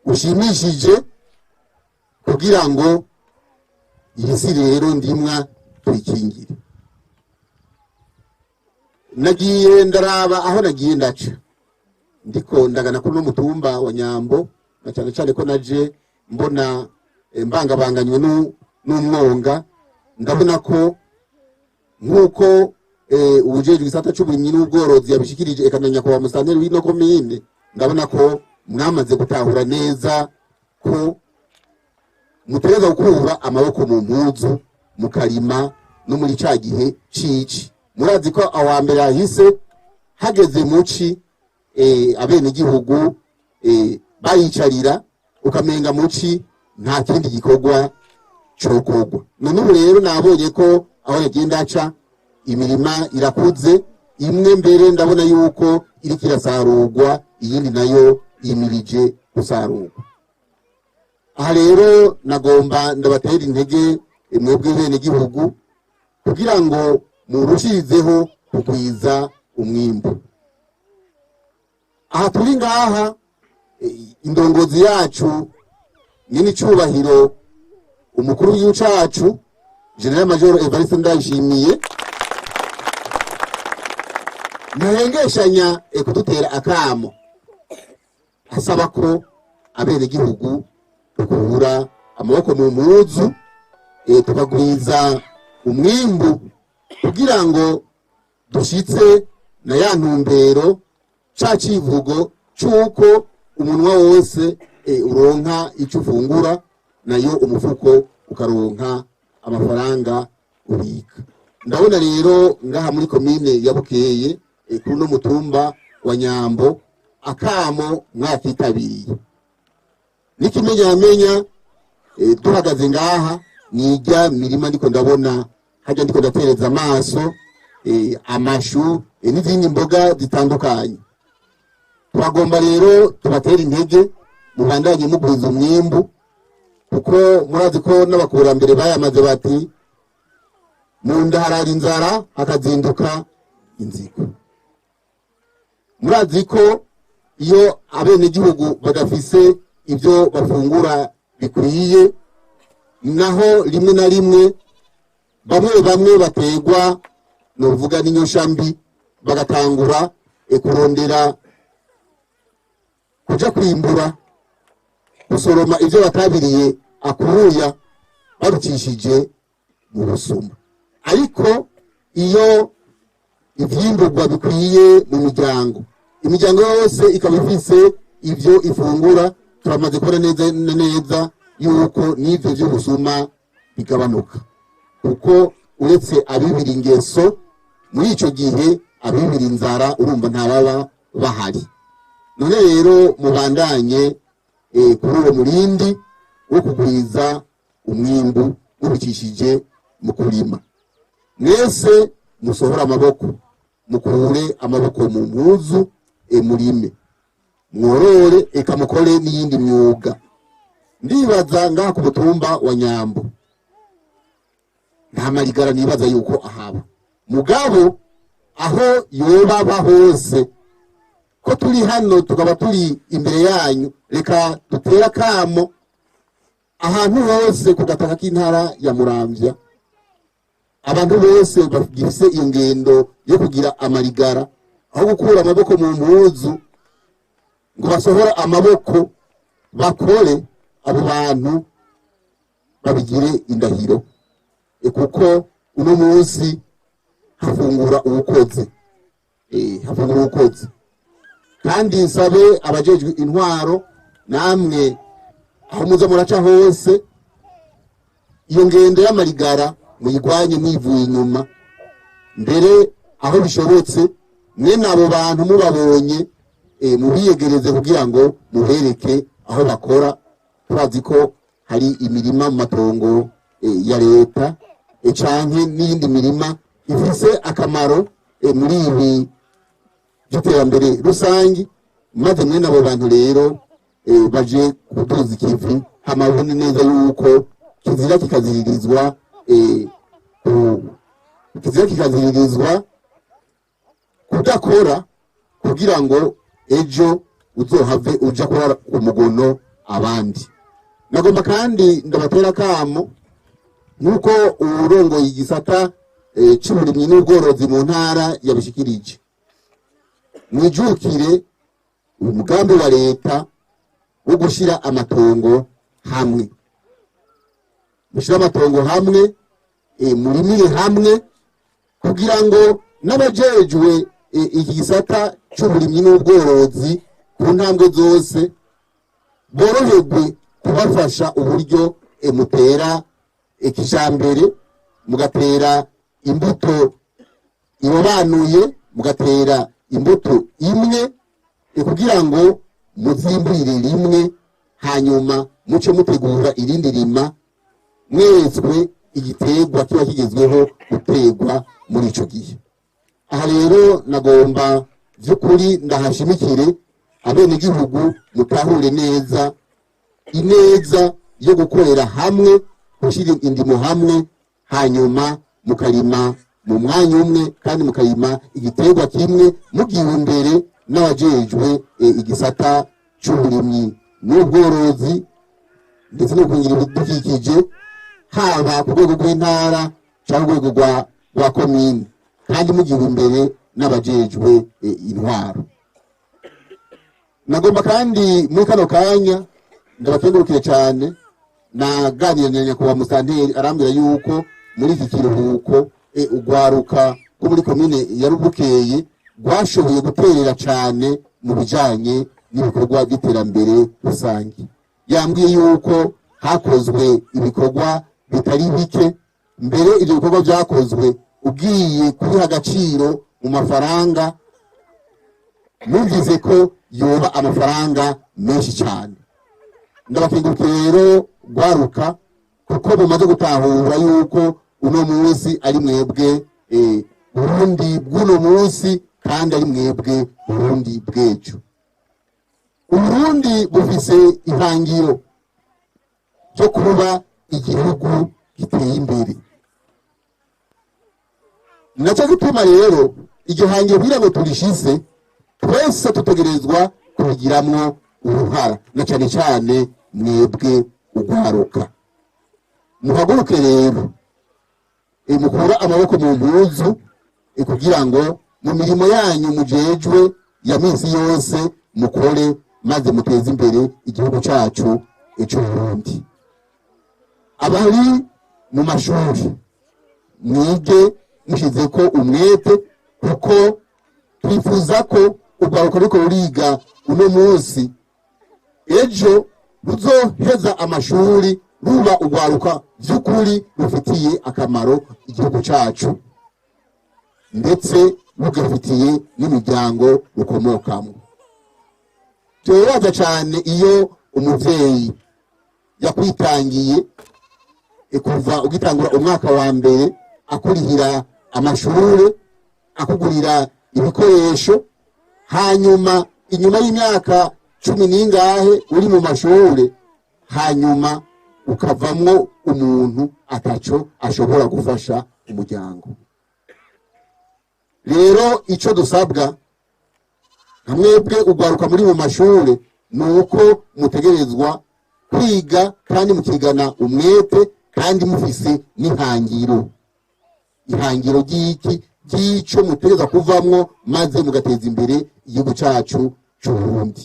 [SPEAKER 4] ushimishije, kugira ngo iyi si rero ndimwa tuyikingire. Nagiye ndaraba aho nagiye ndaca ndiko ndagana kuri no mutumba wa Nyambo, na cyane cyane ko naje mbona mbangabanganywe n'umwonga, ndabona ko nkuko ubujejwe igisata c'uburimyi n'ubworozi yabishikirije, eka na nyakubahwa musitanteri w'ino komine, ndabona ko mwamaze gutahura neza ko mutegerezwa gukura amaboko mu mpuzu mukarima no muri ca gihe cici. Murazi ko aho hambere hahise hageze muci, abenegihugu bayicarira ukamenga muci nta kindi gikorwa cokorwa. None ubu rero nabonye ko aho yagenda aca imirima irakuze, imwe mbere ndabona yuko iriko irasarurwa, iyindi nayo yimirije gusarurwa. Aha rero nagomba ndabatera intege mwebwe bene gihugu kugira ngo murushirizeho kugwiza umwimbu. Aha turi ngaha, indongozi yacu Nyene icubahiro umukuru w'igihugu cacu, Général Major Evariste Ndayishimiye, ntahengeshanya kudutera akamo asaba ko abenegihugu dukura amaboko mu mpuzu, tukagwiza umwimbu kugira ngo dushitse na ya ntumbero, ca civugo c'uko umunwa wose uronka ico ufungura, nayo umufuko ukaronka amafaranga ubika. Ndabona rero ngaha muri komine ya Bukeye, kuri uno mutumba wa Nyambo, akamo mwakitabiriye. N'ikimenyamenya, duhagaze ngaha nijya mirima ndiko ndabona hajya, ndiko ndatereza amaso amashu n'izindi mboga zitandukanye. Turagomba rero tubatera intege, mubandanye mugwiza umwimbu, kuko murazi ko n'abakurambere bayamaze bati: "Mu nda harara inzara, hakazinduka inzigo." Murazi ko iyo abenegihugu badafise ibyo bafungura bikwiye, naho rimwe na rimwe bamwe bamwe bategwa novuga n'inyosha mbi, bagatangura kurondera kuja kwimbura, gusoroma ibyo batabiriye akuruya, babicishije mu busuma. Ariko iyo ivyimburwa bikwiye mu miryango, imiryango yose ikaba ifise ibyo ifungura, turamaze kubona neza na neza yuko n'ivyo vy'ubusuma bigabanuka, kuko uretse abibira ingeso, muri ico gihe abibira inzara urumva ntababa bahari. None rero mubandanye kuri uwo murindi wo kugwiza umwimbu mubicishije mu kurima. Mwese musohore amaboko, mukure amaboko mu mpuzu, murime, mworore, eka mukore n'iyindi myuga. Ndibaza ngaha ku mutumba wa Nyambo nta marigara nibaza yuko ahaba, mugabo aho yoba hose, ko turi hano tukaba turi imbere yanyu, reka dutere akamo ahantu hose ku gataka k'intara ya Muramvya, abantu bose bafise iyo ngendo yo kugira amarigara, aho gukura amaboko mu mpuzu ngo basohore amaboko bakore, abo bantu babigire indahiro, kuko uno munsi hafungura uwukoze, hafungura uwukoze. Kandi nsabe abajejwe intwaro namwe, aho muza muraca hose, iyo ngendo y'amarigara muyigwanye mwivuye inyuma. Mbere aho bishobotse, mwene abo bantu mubabonye, mubiyegereze kugira ngo mubereke aho bakora. Turazi ko hari imirima mu matongo ya leta, canke n'iyindi mirima ifise akamaro muri ibi by'iterambere rusange, maze mwene abo bantu rero baje kuduza ikivi, hama babone neza yuko kizira kikaziririzwa, kizira kikaziririzwa kudakora, kugira ngo ejo uzohave uja kurara ku mugono abandi. Nagomba kandi ndabatera akamo, nk'uko uwurongoye igisata c'uburimyi n'ubworozi mu ntara yabishikirije: mwijukire umugambi wa leta wo gushira amatongo hamwe, mushyire amatongo hamwe, murimire hamwe, kugira ngo n'abajejwe iki gisata c'uburimyi n'ubworozi ku ntambwe zose boroherwe kubafasha uburyo mutera kijambere, mugatera imbuto irobanuye, mugatera imbuto imwe, kugira ngo muzimburire rimwe, hanyuma muce mutegura irindi rima mweretswe igiterwa kiba kigezweho guterwa muri ico gihe. Aha rero nagomba by'ukuri ndahashimikire: abenegihugu mutahure neza ineza yo gukorera hamwe, gushyira indimo hamwe, hanyuma mukarima mu mwanya umwe kandi mukarima igiterwa kimwe, mugiwe imbere n'abajejwe igisata c'uburimyi n'ubworozi. ndetse no gukingira ibidukikije, haba ku rwego rw'intara cyangwa urwego rwa komine, kandi mugiwe imbere n'abajejwe intwaro. Nagomba kandi muri kano kanya ndabakengurukire cyane. Naganira na nyakubahwa musitanteri, arambwira yuko muri iki kiruhuko urwaruka rwo muri komine ya Rubukeye rwashoboye guterera cyane mu bijanye n'ibikorwa by'iterambere rusange. Yambwiye yuko hakozwe ibikorwa bitari bike. Mbere ibyo bikorwa byakozwe ugiye kubiha agaciro mu mafaranga, numvise ko yoba amafaranga menshi cyane. Ndabakengurukiye rero rwaruka, kuko mumaze gutahura yuko uno munsi ari mwebwe Burundi bw'uno munsi, kandi ari mwebwe Burundi bw'ejo. Uburundi bufise ihangiro ryo kuba igihugu giteye imbere. Nacyo gituma rero iryo hangiro kugira ngo turishise, twese tutegerezwa kubigiramwo uruhara, na cyane cyane mwebwe urwaruka. Muhaguruke rero, mukure amaboko mu mpuzu, kugira ngo mu mirimo yanyu mujejwe ya minsi yose mukore, maze muteze imbere igihugu cyacu c'Uburundi. Abari mu mashuri, mwige mushize ko umwete, kuko twifuza ko urwaruka ruriko ruriga uno munsi ejo ruzoheza amashuri ruba urwaruka vy'ukuri rufitiye akamaro igihugu cacu, ndetse rugafitiye n'imiryango rukomokamo. Turabaza cane iyo umuvyeyi yakwitangiye kuva ugitangura umwaka wa mbere, akurihira amashure, akugurira ibikoresho, hanyuma inyuma y'imyaka 10 n'ingahe uri mu mashure, hanyuma ukavamwo umuntu ataco ashobora gufasha umuryango. Rero ico dusabwa nka mwebwe urwaruka muri mu mashure ni uko mutegerezwa kwiga, kandi mukigana umwete, kandi mufise n'ihangiro. Ihangiro ry'iki? Ry'ico mutegerezwa kuvamwo, maze mugateza imbere igihugu cacu c'Uburundi.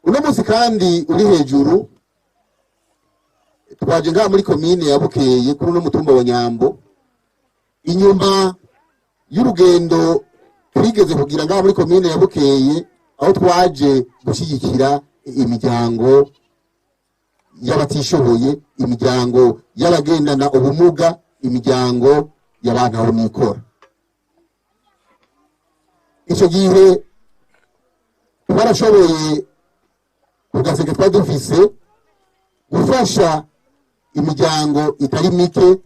[SPEAKER 4] Uno munsi kandi uri hejuru, twaje ngaha muri komine ya Bukeye kuri uno mutumba wa Nyambo, inyuma y'urugendo twigeze kugira ngaha muri komine ya Bukeye, aho twaje gushyigikira imiryango y'abatishoboye, imiryango y'abagendana ubumuga, imiryango y'abantu aho nikora. Icyo gihe twarashoboye ku gaseke twari dufise gufasha imiryango itari mike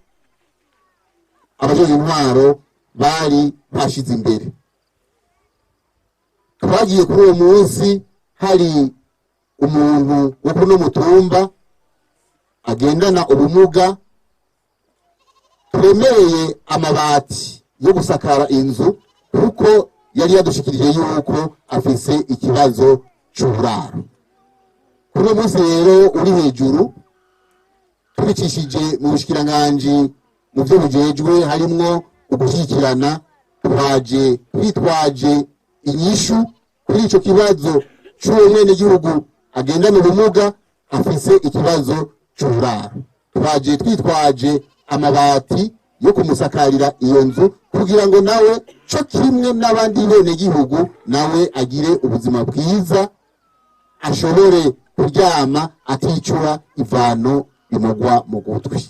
[SPEAKER 4] abajejwe intwaro bari bashize imbere. Twagiye kuri uwo munsi hari umuntu wo kuri uno mutumba agendana ubumuga, twemereye amabati yo gusakara inzu, kuko yari yadushikirije yuko afise ikibazo c'uburaro. Kuri uwo munsi rero uri hejuru, tubicishije mu bushikiranganji mu byo bujejwe harimwo ugushyikirana, twaje twitwaje inyishu kuri ico kibazo c'uwo mwenegihugu agendana ubumuga afise ikibazo c'uburaro. Twaje twitwaje amabati yo kumusakarira iyo nzu, kugira ngo nawe co kimwe n'abandi benegihugu nawe agire ubuzima bwiza, ashobore kuryama aticura ivano rimugwa mu gutwi.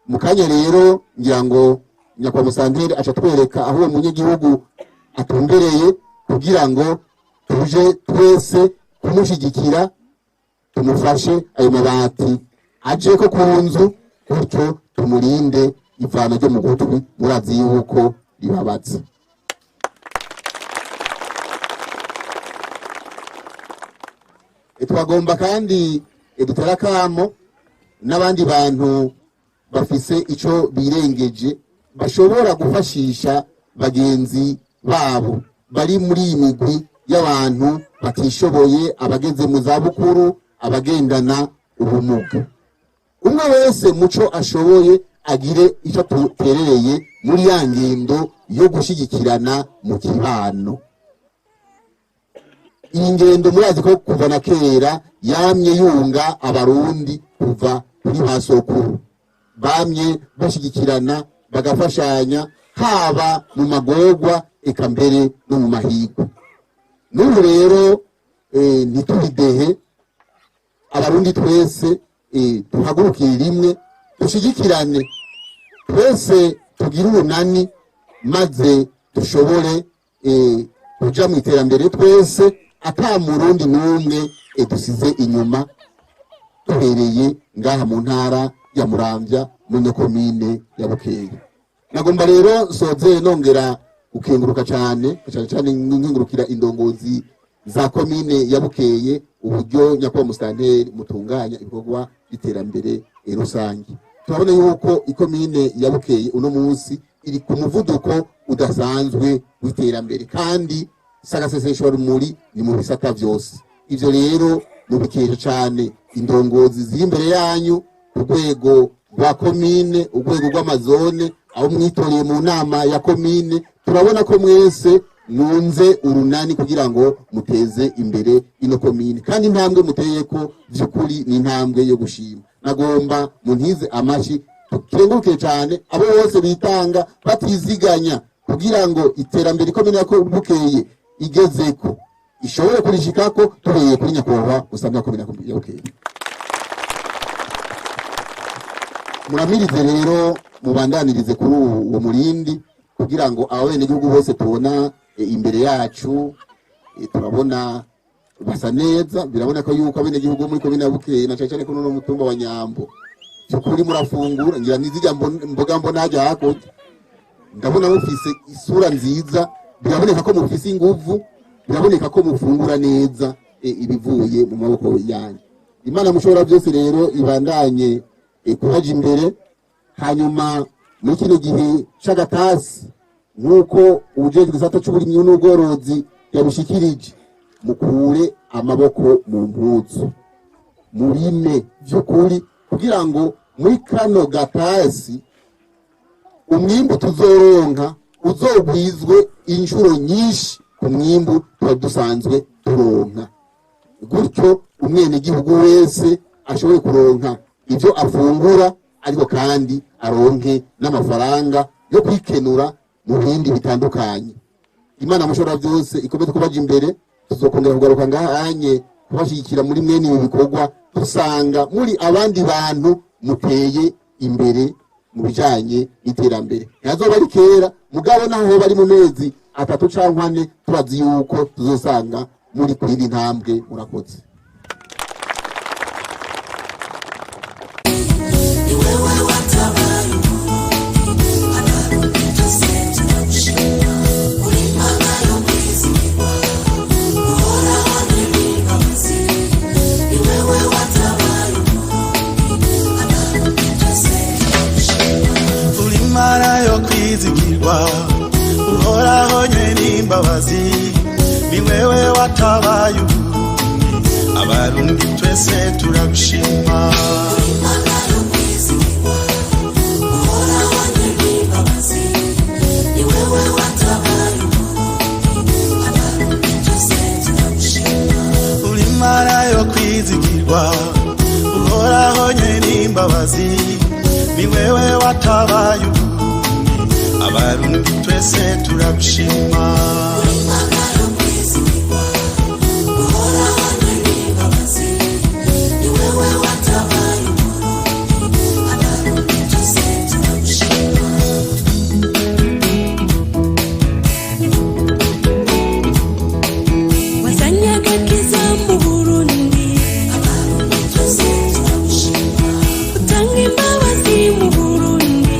[SPEAKER 4] Mu kanya rero ngira ngo nyakubahwa musanteri aca twereka aho uwo munyagihugu atumbereye, kugira ngo tuje twese kumushyigikira, tumufashe ayo mabati aje ko ku nzu, gutyo tumurinde ivana ryo mu gutwi, murazi yuko ribabaza. Twagomba kandi dutere akamo n'abandi bantu bafise ico birengeje, bashobora gufashisha bagenzi babo bari muri iyi migwi y'abantu batishoboye, abageze mu zabukuru, abagendana ubumuga. Umwe wese muco ashoboye agire icyo aterereye muri ya ngendo yo gushyigikirana mu kibano. Iyi ngendo murazi ko kuva na kera yamye yunga Abarundi kuva kuri ba sokuru, bamye bashyigikirana, bagafashanya, haba mu magorwa eka mbere no mu mahirwe. N'ubu rero ntitubidehe, Abarundi twese duhagurukire rimwe, dushyigikirane twese, tugire urunani, maze dushobore kuja mu iterambere twese, ata Murundi n'umwe dusize inyuma, duhereye ngaha mu ntara ya Muramvya, muri komine ya Bukeye. Nagomba rero nsoze nongera gukenguruka cyane cyane cyane, nkengurukira indongozi za komine ya Bukeye, uburyo nyakubahwa musitanteri mutunganya ibikorwa by'iterambere rusange. Turabona yuko ikomine ya Bukeye uno munsi iri ku muvuduko udasanzwe w'iterambere, kandi sagaseseshwarumuri ni mu bisata byose. Ivyo rero mubikesha cyane indongozi ziri imbere yanyu ku rwego rwa komine, urwego rw'amazone, aho mwitoreye mu nama ya komine. Turabona ko mwese mwunze urunani kugira ngo muteze imbere ino komine, kandi intambwe muteye ko by'ukuri ni intambwe yo gushima. Nagomba muntize amashi, tukenguruke cyane abo bose bitanga batiziganya kugira ngo iterambere ikomine ya Bukeye igezeko ishobore kurishikako, tuhereye kuri nyakubahwa usanga komine ya Bukeye. Muramirize rero, mubandanirize kuri uwo murindi, kugira ngo abenegihugu bose tubona imbere yacu, turabona basa neza. Biraboneka yuko abenegihugu muri komine ya Bukeye, na cane cane kuri uno mutumba wa Nyambo, by'ukuri murafungura. Ngira nizirya mboga mbona hajya hakurya, ndabona mufise isura nziza, biraboneka ko mufise inguvu, biraboneka ko mufungura neza ibivuye mu maboko yanyu. Imana mushobora byose rero ibandanye kubaja imbere. Hanyuma muri kino gihe c'agatasi, nk'uko uwujejwe igisata c'uburimyi n'ubworozi yabishikirije, mukure amaboko mu mpuzu, murime by'ukuri, kugira ngo muri kano gatasi umwimbu tuzoronka uzogwizwe inshuro nyinshi ku mwimbu tuba dusanzwe turonka, gutyo umwenegihugu wese ashobore kuronka ibyo afungura, ariko kandi aronke n'amafaranga yo kwikenura mu bindi bitandukanye. Imana mushobora byose ikomeze kubaja imbere. Tuzokongera kugaruka ngahanye kubashyigikira muri mwene ibi bikorwa, dusanga muri abandi bantu muteye imbere mu bijanye n'iterambere. Ntihazoba ari kera, mugabo naho bari mu mezi 3 canke 4, turazi yuko tuzosanga muri kuri iri ntambwe. Murakoze.
[SPEAKER 6] Uri Imana yo kwizigirwa, uhoraho n'imbabazi, ni wewe watabaye Uburundi, Abarundi twese turagushima. Uri Imana yo kwizigirwa, uhoraho n'imbabazi, ni wewe watabaye Uburundi, Abarundi twese turagushima.
[SPEAKER 7] Wazanye agakiza mu Burundi, utanga imbabazi mu Burundi,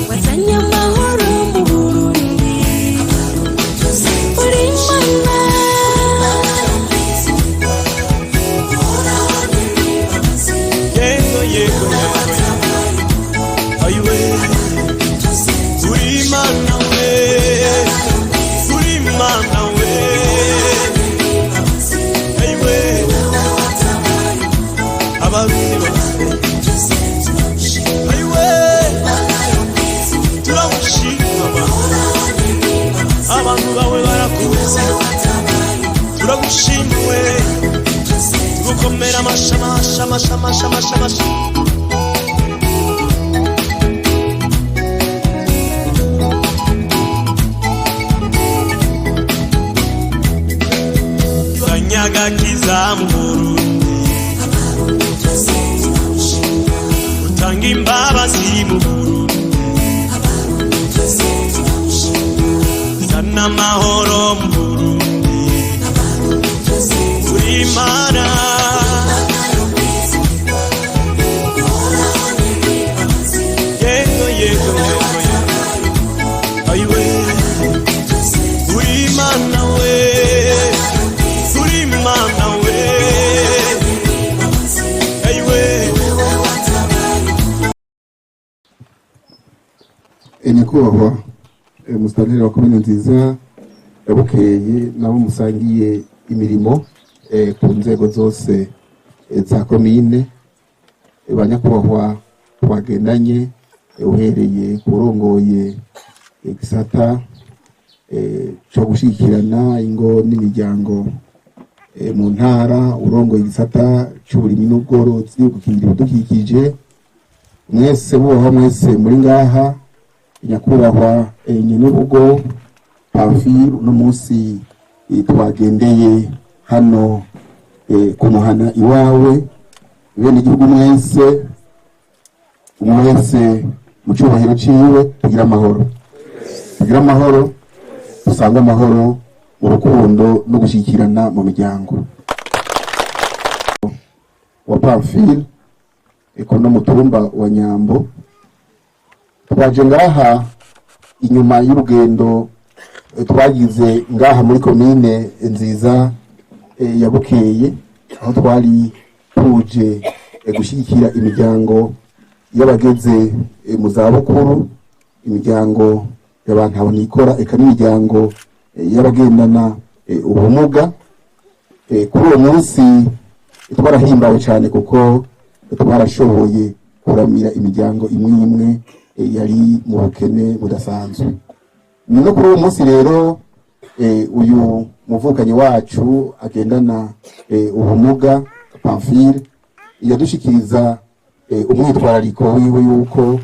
[SPEAKER 7] wazanye amahoro mu Burundi, uri Imana.
[SPEAKER 6] Yego yego yego, ayiwe, uri Imana we. Tumukomera amashi amashi amashi amashi amashi amashi. Zanyagakiza mu Burundi, utanga imbabazi mu Burundi, zana amahoro mu Burundi, uri Imana. Yego yego yego yego, ayiwe, uri Imana we, uri Imana we, ayiwe.
[SPEAKER 4] Nyakubahwa musitanteri wa komine nziza ya Bukeye, nabo musangiye imirimo ku nzego zose za komine, ba nyakubahwa twagendanye, uhereye kurongoye igisata co gushigikirana ingo n'imiryango mu ntara, urongoye igisata c'uburimyi n'ubworozi, gukingira ibidukikije, mwese bubahwa mwese muri ngaha, nyakubahwa nyenurugo Pamphile, uno munsi twagendeye hano kumuhana iwawe, bene igihugu mwese, umwe wese mu cyubahiro ciwe, tugira amahoro, tugira amahoro, dusange amahoro mu rukundo no gushyikirana mu miryango. Wa Pamphile eko no mutumba wa Nyambo, twaje ngaha inyuma y'urugendo twagize ngaha muri komine nziza ya Bukeye, aho twari tuje gushyigikira imiryango y'abageze mu zabukuru, imiryango y'abantu abonikora, eka n'imiryango y'abagendana ubumuga. Kuri uwo munsi twarahimbawe cyane kuko twarashoboye kuramira imiryango imwe imwe yari mu bukene budasanzwe. Ni no kuri uwo munsi rero uyu muvukanyi wacu agendana ubumuga Pamphile yadushikiriza umwitwarariko wiwe yuko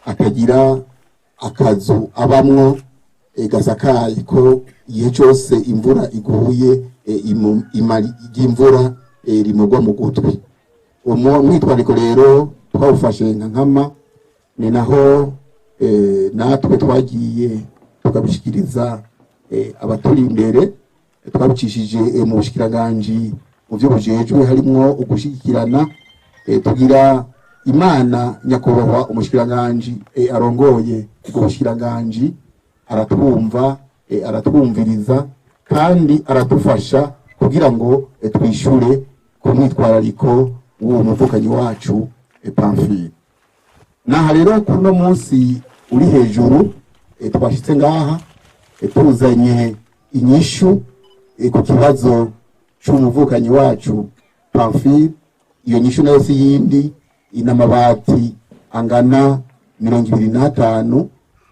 [SPEAKER 4] akagira akazu abamwo gasakaye, ko igihe cyose imvura iguye ima ry'imvura rimugwa mu gutwi. Uwo mwitwarariko rero twawufashe nka nkama, ni naho natwe twagiye tukabishikiriza abaturi imbere, twabicishije mu bushikiranganji mu byo bujejwe harimwo ugushigikirana. Tugira Imana, nyakubahwa umushikiranganji arongoye ubwo bushikiranganji aratwumva, aratwumviriza kandi aradufasha kugira ngo twishure ku mwitwarariko w'uwo muvukanyi wacu Pamphile. Naha rero kuno munsi uri hejuru twashitse ngaha tuzanye inyishu ku kibazo c'umuvukanyi wacu Pamphile. Iyo nyishu nayo si yindi, inamabati angana 25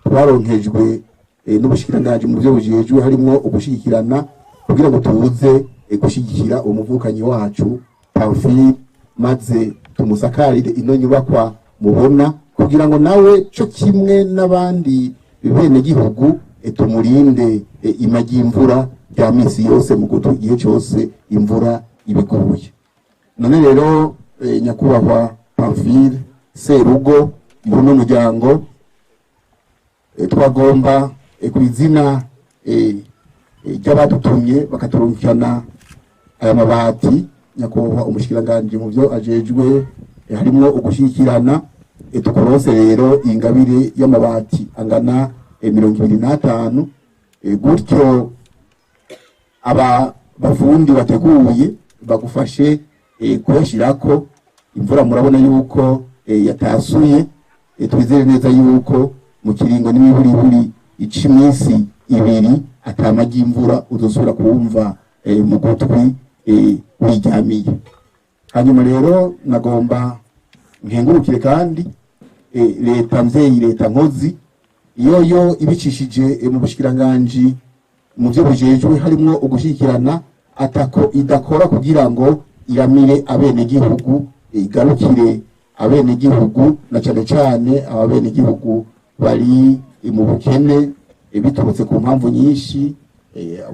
[SPEAKER 4] twaronkejwe n'ubushikiranganji mu byo bujejwe harimwo ugushigikirana, kugira ngo tuze gushyigikira umuvukanyi wacu Pamphile, maze tumusakarire ino nyubakwa mubona, kugira ngo nawe cyo kimwe n'abandi bene gihugu tumurinde ima ry'imvura rya minsi yose mu gutwi igihe cyose imvura ibiguye. None rero nyakubahwa Pamphile serugo muri uno muryango, twagomba ku izina ry'abadutumye bakaturungikana aya mabati, nyakubahwa umushikiranganji mu byo ajejwe harimwo ugushyikirana, tukorose rero ingabire y'amabati angana 25, gutyo aba bafundi bateguye bagufashe kuyashyirako. Imvura murabona yuko yatasuye, twizere neza yuko mu kiringo n'imiburiburi ica iminsi 2 atama ry'imvura uzosubira kumva mu gutwi wiryamiye. Hanyuma rero nagomba nkengurukire kandi leta mvyeyi, leta nkozi, yoyo ibicishije mu bushikiranganji mu byo bujejwe harimwo ugushyikirana, atako idakora kugira ngo iramire abenegihugu, igarukire abenegihugu, na cane cane ababenegihugu bari mu bukene biturutse ku mpamvu nyinshi.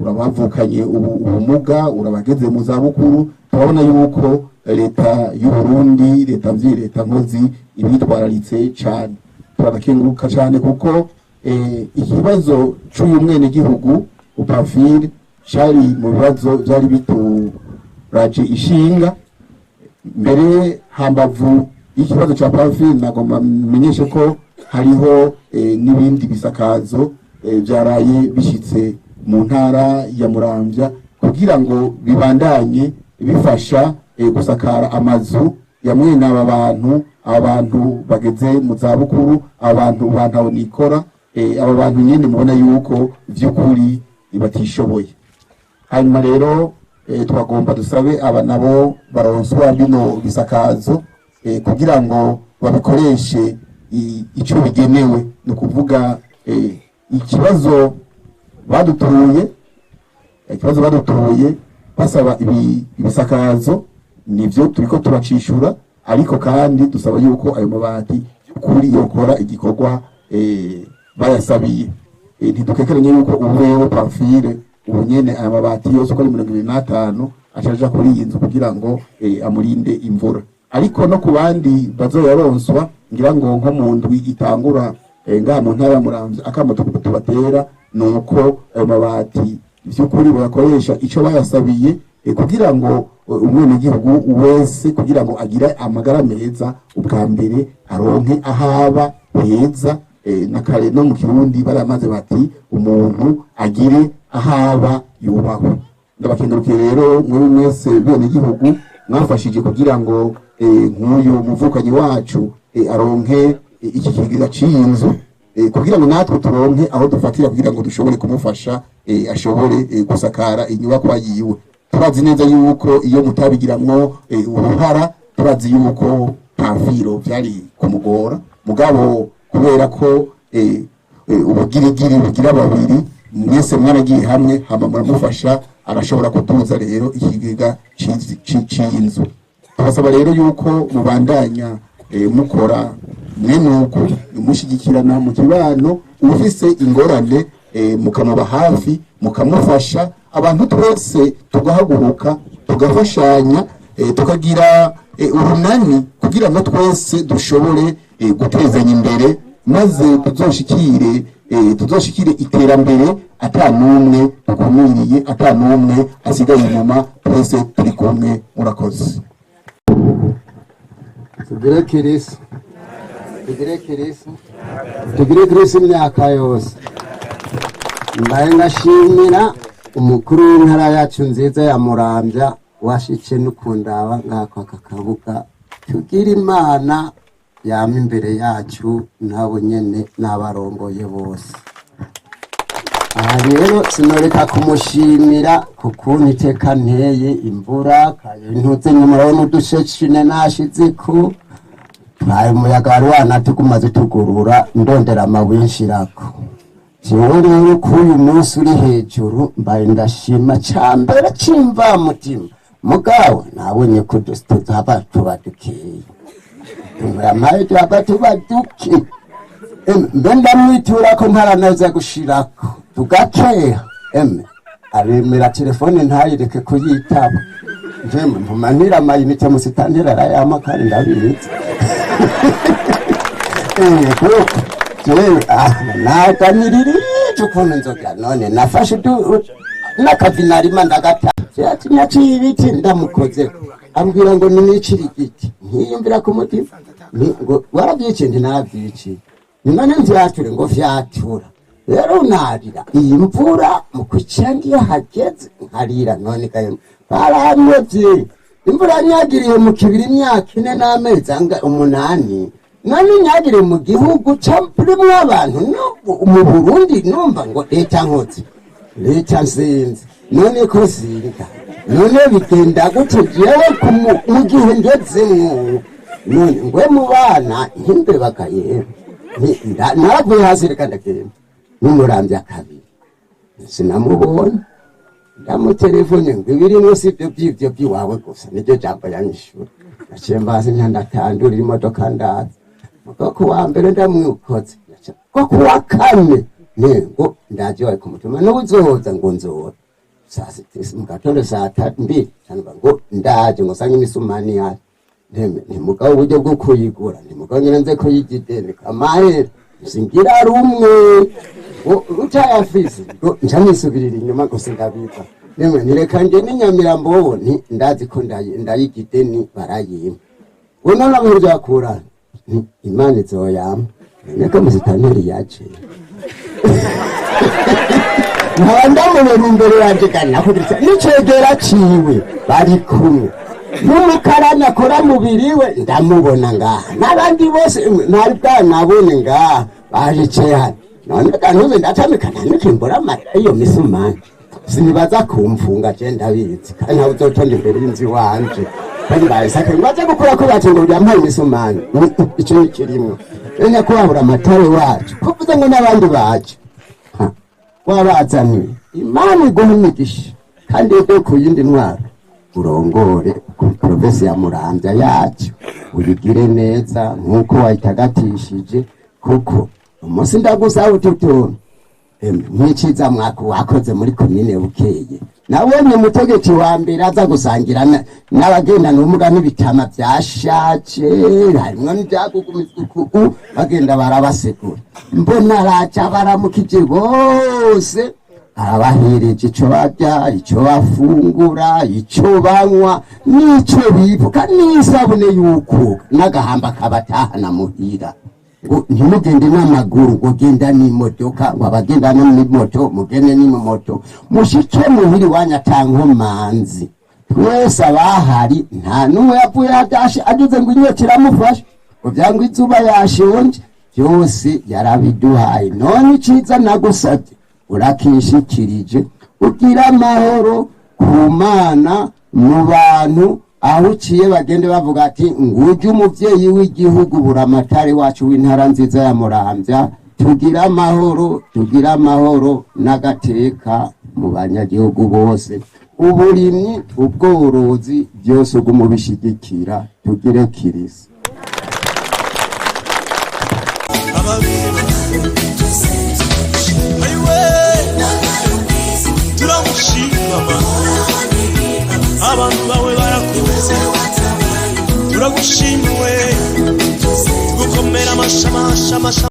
[SPEAKER 4] Urabavukanye ubumuga, urabageze mu zabukuru. Turabona yuko leta y'u Burundi, leta mvyeyi, leta nkozi, ibitwararitse cane. Turanakenguruka cane kuko ikibazo c'uyu mwenegihugu Pamphile cari mu bibazo vyari bituraje ishinga. Mbere hambavu y'ikibazo ca Pamphile, nagomba menyeshe ko hariho n'ibindi bisakazo vyaraye bishitse mu ntara ya Muramvya kugira ngo bibandanye bifasha gusakara amazu ya mwene aba bantu, abantu bageze mu zabukuru, abantu bantaho nikora, aba bantu nyene mubona yuko vy'ukuri batishoboye. Hanyuma rero twagomba dusabe aba nabo baronswa bino bisakazo kugira ngo babikoreshe ico bigenewe, ni ukuvuga ikibazo badutuye, ikibazo badutuye basaba ibisakazo nivyo turiko turacishura, ariko kandi dusaba yuko ayo mabati kuri yokora igikorwa bayasabiye. Ntidukekeranye yuko ubu rero Pamphile ubu nyene aya mabati yose uko ari 25 acaja kuri iyi nzu kugira ngo amurinde imvura. Ariko no ku bandi bazoyaronswa, ngira ngo nko mu ndwi itangura ngaha mu ntara ya Muramvya, akamo tubatera ni uko ayo mabati vy'ukuri bayakoresha ico bayasabiye, kugira ngo umwenegihugu wese, kugira ngo agire amagara meza, ubwa mbere aronke ahaba heza. Na kare no mu Kirundi baramaze bati umuntu agire ahaba yubahwe. Ndabakengurukiye rero mwebwe mwese bene gihugu mwafashije kugira ngo nk'uyu muvukanyi wacu aronke iki kigega c'iyi nzu, kugira ngo natwe turonke aho dufatira kugira ngo dushobore kumufasha, ashobore gusakara inyubakwa yiwe. Turazi neza yuko iyo mutabigiramwo uruhara, turazi yuko Pamphile vyari kumugora, mugabo kubera ko ubugirigiri bugira babiri, mwese mwaragiye hamwe hama muramufasha, arashobora kuduza rero ikigega c'iyi nzu. Tubasaba rero yuko mubandanya mukora mwene uku, mushyigikirana mu kibano, ufise ingorane mukamuba hafi, mukamufasha. Abantu twese tugahaguruka, tugafashanya, tukagira urunani kugira ngo twese dushobore gutezanya imbere, maze tuzoshikire iterambere ata n'umwe dukumiriye, ata n'umwe asigaye inyuma, twese turi kumwe. Murakoze.
[SPEAKER 1] Tugire Kirisi, tugire Kirisi, tugire Kirisi imyaka yose. Mbaye ngashimira umukuru w'intara yacu nziza ya Muramvya washitse n'ukundaba ngako aka kabuga. Tugire Imana yama imbere yacu, nabo nyene n'abarongoye bose. Aha rero sinoreka kumushimira kukuntu iteka nteye imvura ntuze nyuma, urabona udusheshine nashizeko twaye umuyaga wari wanatugumaze tugurura, ndondera amabuye nshirako. Jewe rero k'uyu munsi uri hejuru, mbaye ndashima cambere c'imvamutima. Mugabo nabonye ko tuzaba tuba dukeye, tumuramaye tuhava tuba duke. Mbe ndamwitura ko ntaraneza gushirako tugakeha, eme aremera telefone ntayireke kuyitaba. Njemwe mpumanira amayinite, musitantera arayama kandi ndabizi. Kuko jewe naganyiririje ukuntu nzoga none nafashe n'akavi narima ndagata naciye ibiti ndamukoze, ambwira ngo nimwicire igiti, nkiyumvira ku mutima ngo waravyiciye, nti naravyiciye, none mvyature ngo vyatura. Rero narira iyi mvura mu kw'icenda iyo hageze nkarira, none kayo baramwevye imvura yanyagiriye mu kibiri imyaka 4 n'amezi anga 8, none nyagiriye mu gihugu camburimwo abantu mu Burundi, numva ngo leta nkozi, leta nsinzi, none ko singa none bigenda gute? Jewe mu gihe ngezemwo none ngwe mu bana ntimbeba kayera naravuye hasi, reka ndagenda n'umurambya kabiri sinamubonye. Ndamutelefone ngo ibirimo si ibyo by'ibyo by'iwawe gusa, niryo jambo yanyishura. Naciye mbaza ntandatandurira imodoka, ndaza ngo ku wa mbere ndamwikoze, ko ku wa kane ngo ndaje wari ku mutima n'ubu uzoza, ngo nzoza saa sita mu gatondo, saa tatu mbiri cyangwa ngo ndaje ngo sange imisumani yaje. Nteme ntimugabo uburyo bwo kuyigura, ntimugabo nyine nze kuyigidendeka amahera singira rumwe ngo utayafise ngo nca nisubirira inyuma ngo sindabika. Nemwe ntireka nje n'inyamirambo wowe nti ndazi ko ndayigideni barayimpa ngo none aho byakura nti Imana izoyampa niko musitanteri yaje nkaba ndamubona imbere yanjye kandi nakubise n'icegera ciwe bari kumwe n'umukarani akora mubiri we ndamubona ngaha n'abandi bose ntari bwanabone ngaha bajicaye hano. None kantuze ndatamika ntanukimbura amarira iyo misumani sinibaza kumfunga, je ndabizi kandi ntawe uzotonda imbere y'inzu iwanje kandi bayisake ngo aze gukora ko bati ngo yampaye imisumani. Ico ni kirimwo rero nyakubahura amatare wacu kuvuze ngo n'abandi baje wabazaniye, Imana iguha imigisha kandi ujye ku yindi ntwaro urongore ku provinsi ya Muramvya yacu uyigire neza nk'uko wayitagatishije, kuko umunsi ndagusaba utu tuntu nk'iciza mwaka wakoze muri komine Bukeye, nabonye umutegetsi wa mbere aza gusangira n'abagendana ubumuga n'ibitama byashaje harimwo n'ibyagugumizwa, bagenda barabasigura, mbona araca baramukije bose, arabahereje ico barya, ico bafungura, ico banywa n'ico bivuka n'isabune y'ukoga n'agahamba kabatahana muhira, ngo ntimugende n'amaguru, ngo genda n'imodoka, ngo abagenda n'imoto mugende n'imoto mushike muhira iwanyu ata nkomanzi. Twese abahari nta n'umwe yavuye atashe agize ngo inyota iramufashe ngo byangwa izuba yashonje, byose yarabiduhaye. None iciza nagusabye urakishikirije, ugira amahoro ku Mana mu bantu, aho uciye bagende bavuga ati ngujye umuvyeyi w'igihugu Buramatari wacu w'intara nziza ya Muramvya. Tugira amahoro, tugira amahoro n'agateka mu banyagihugu bose, uburimyi, ubworozi, byose ugumubishigikira. Tugire kirisi.
[SPEAKER 6] Ayiwe, turagushima abantu bawe barakuze, turagushimiwe, tugukomera amashamasha.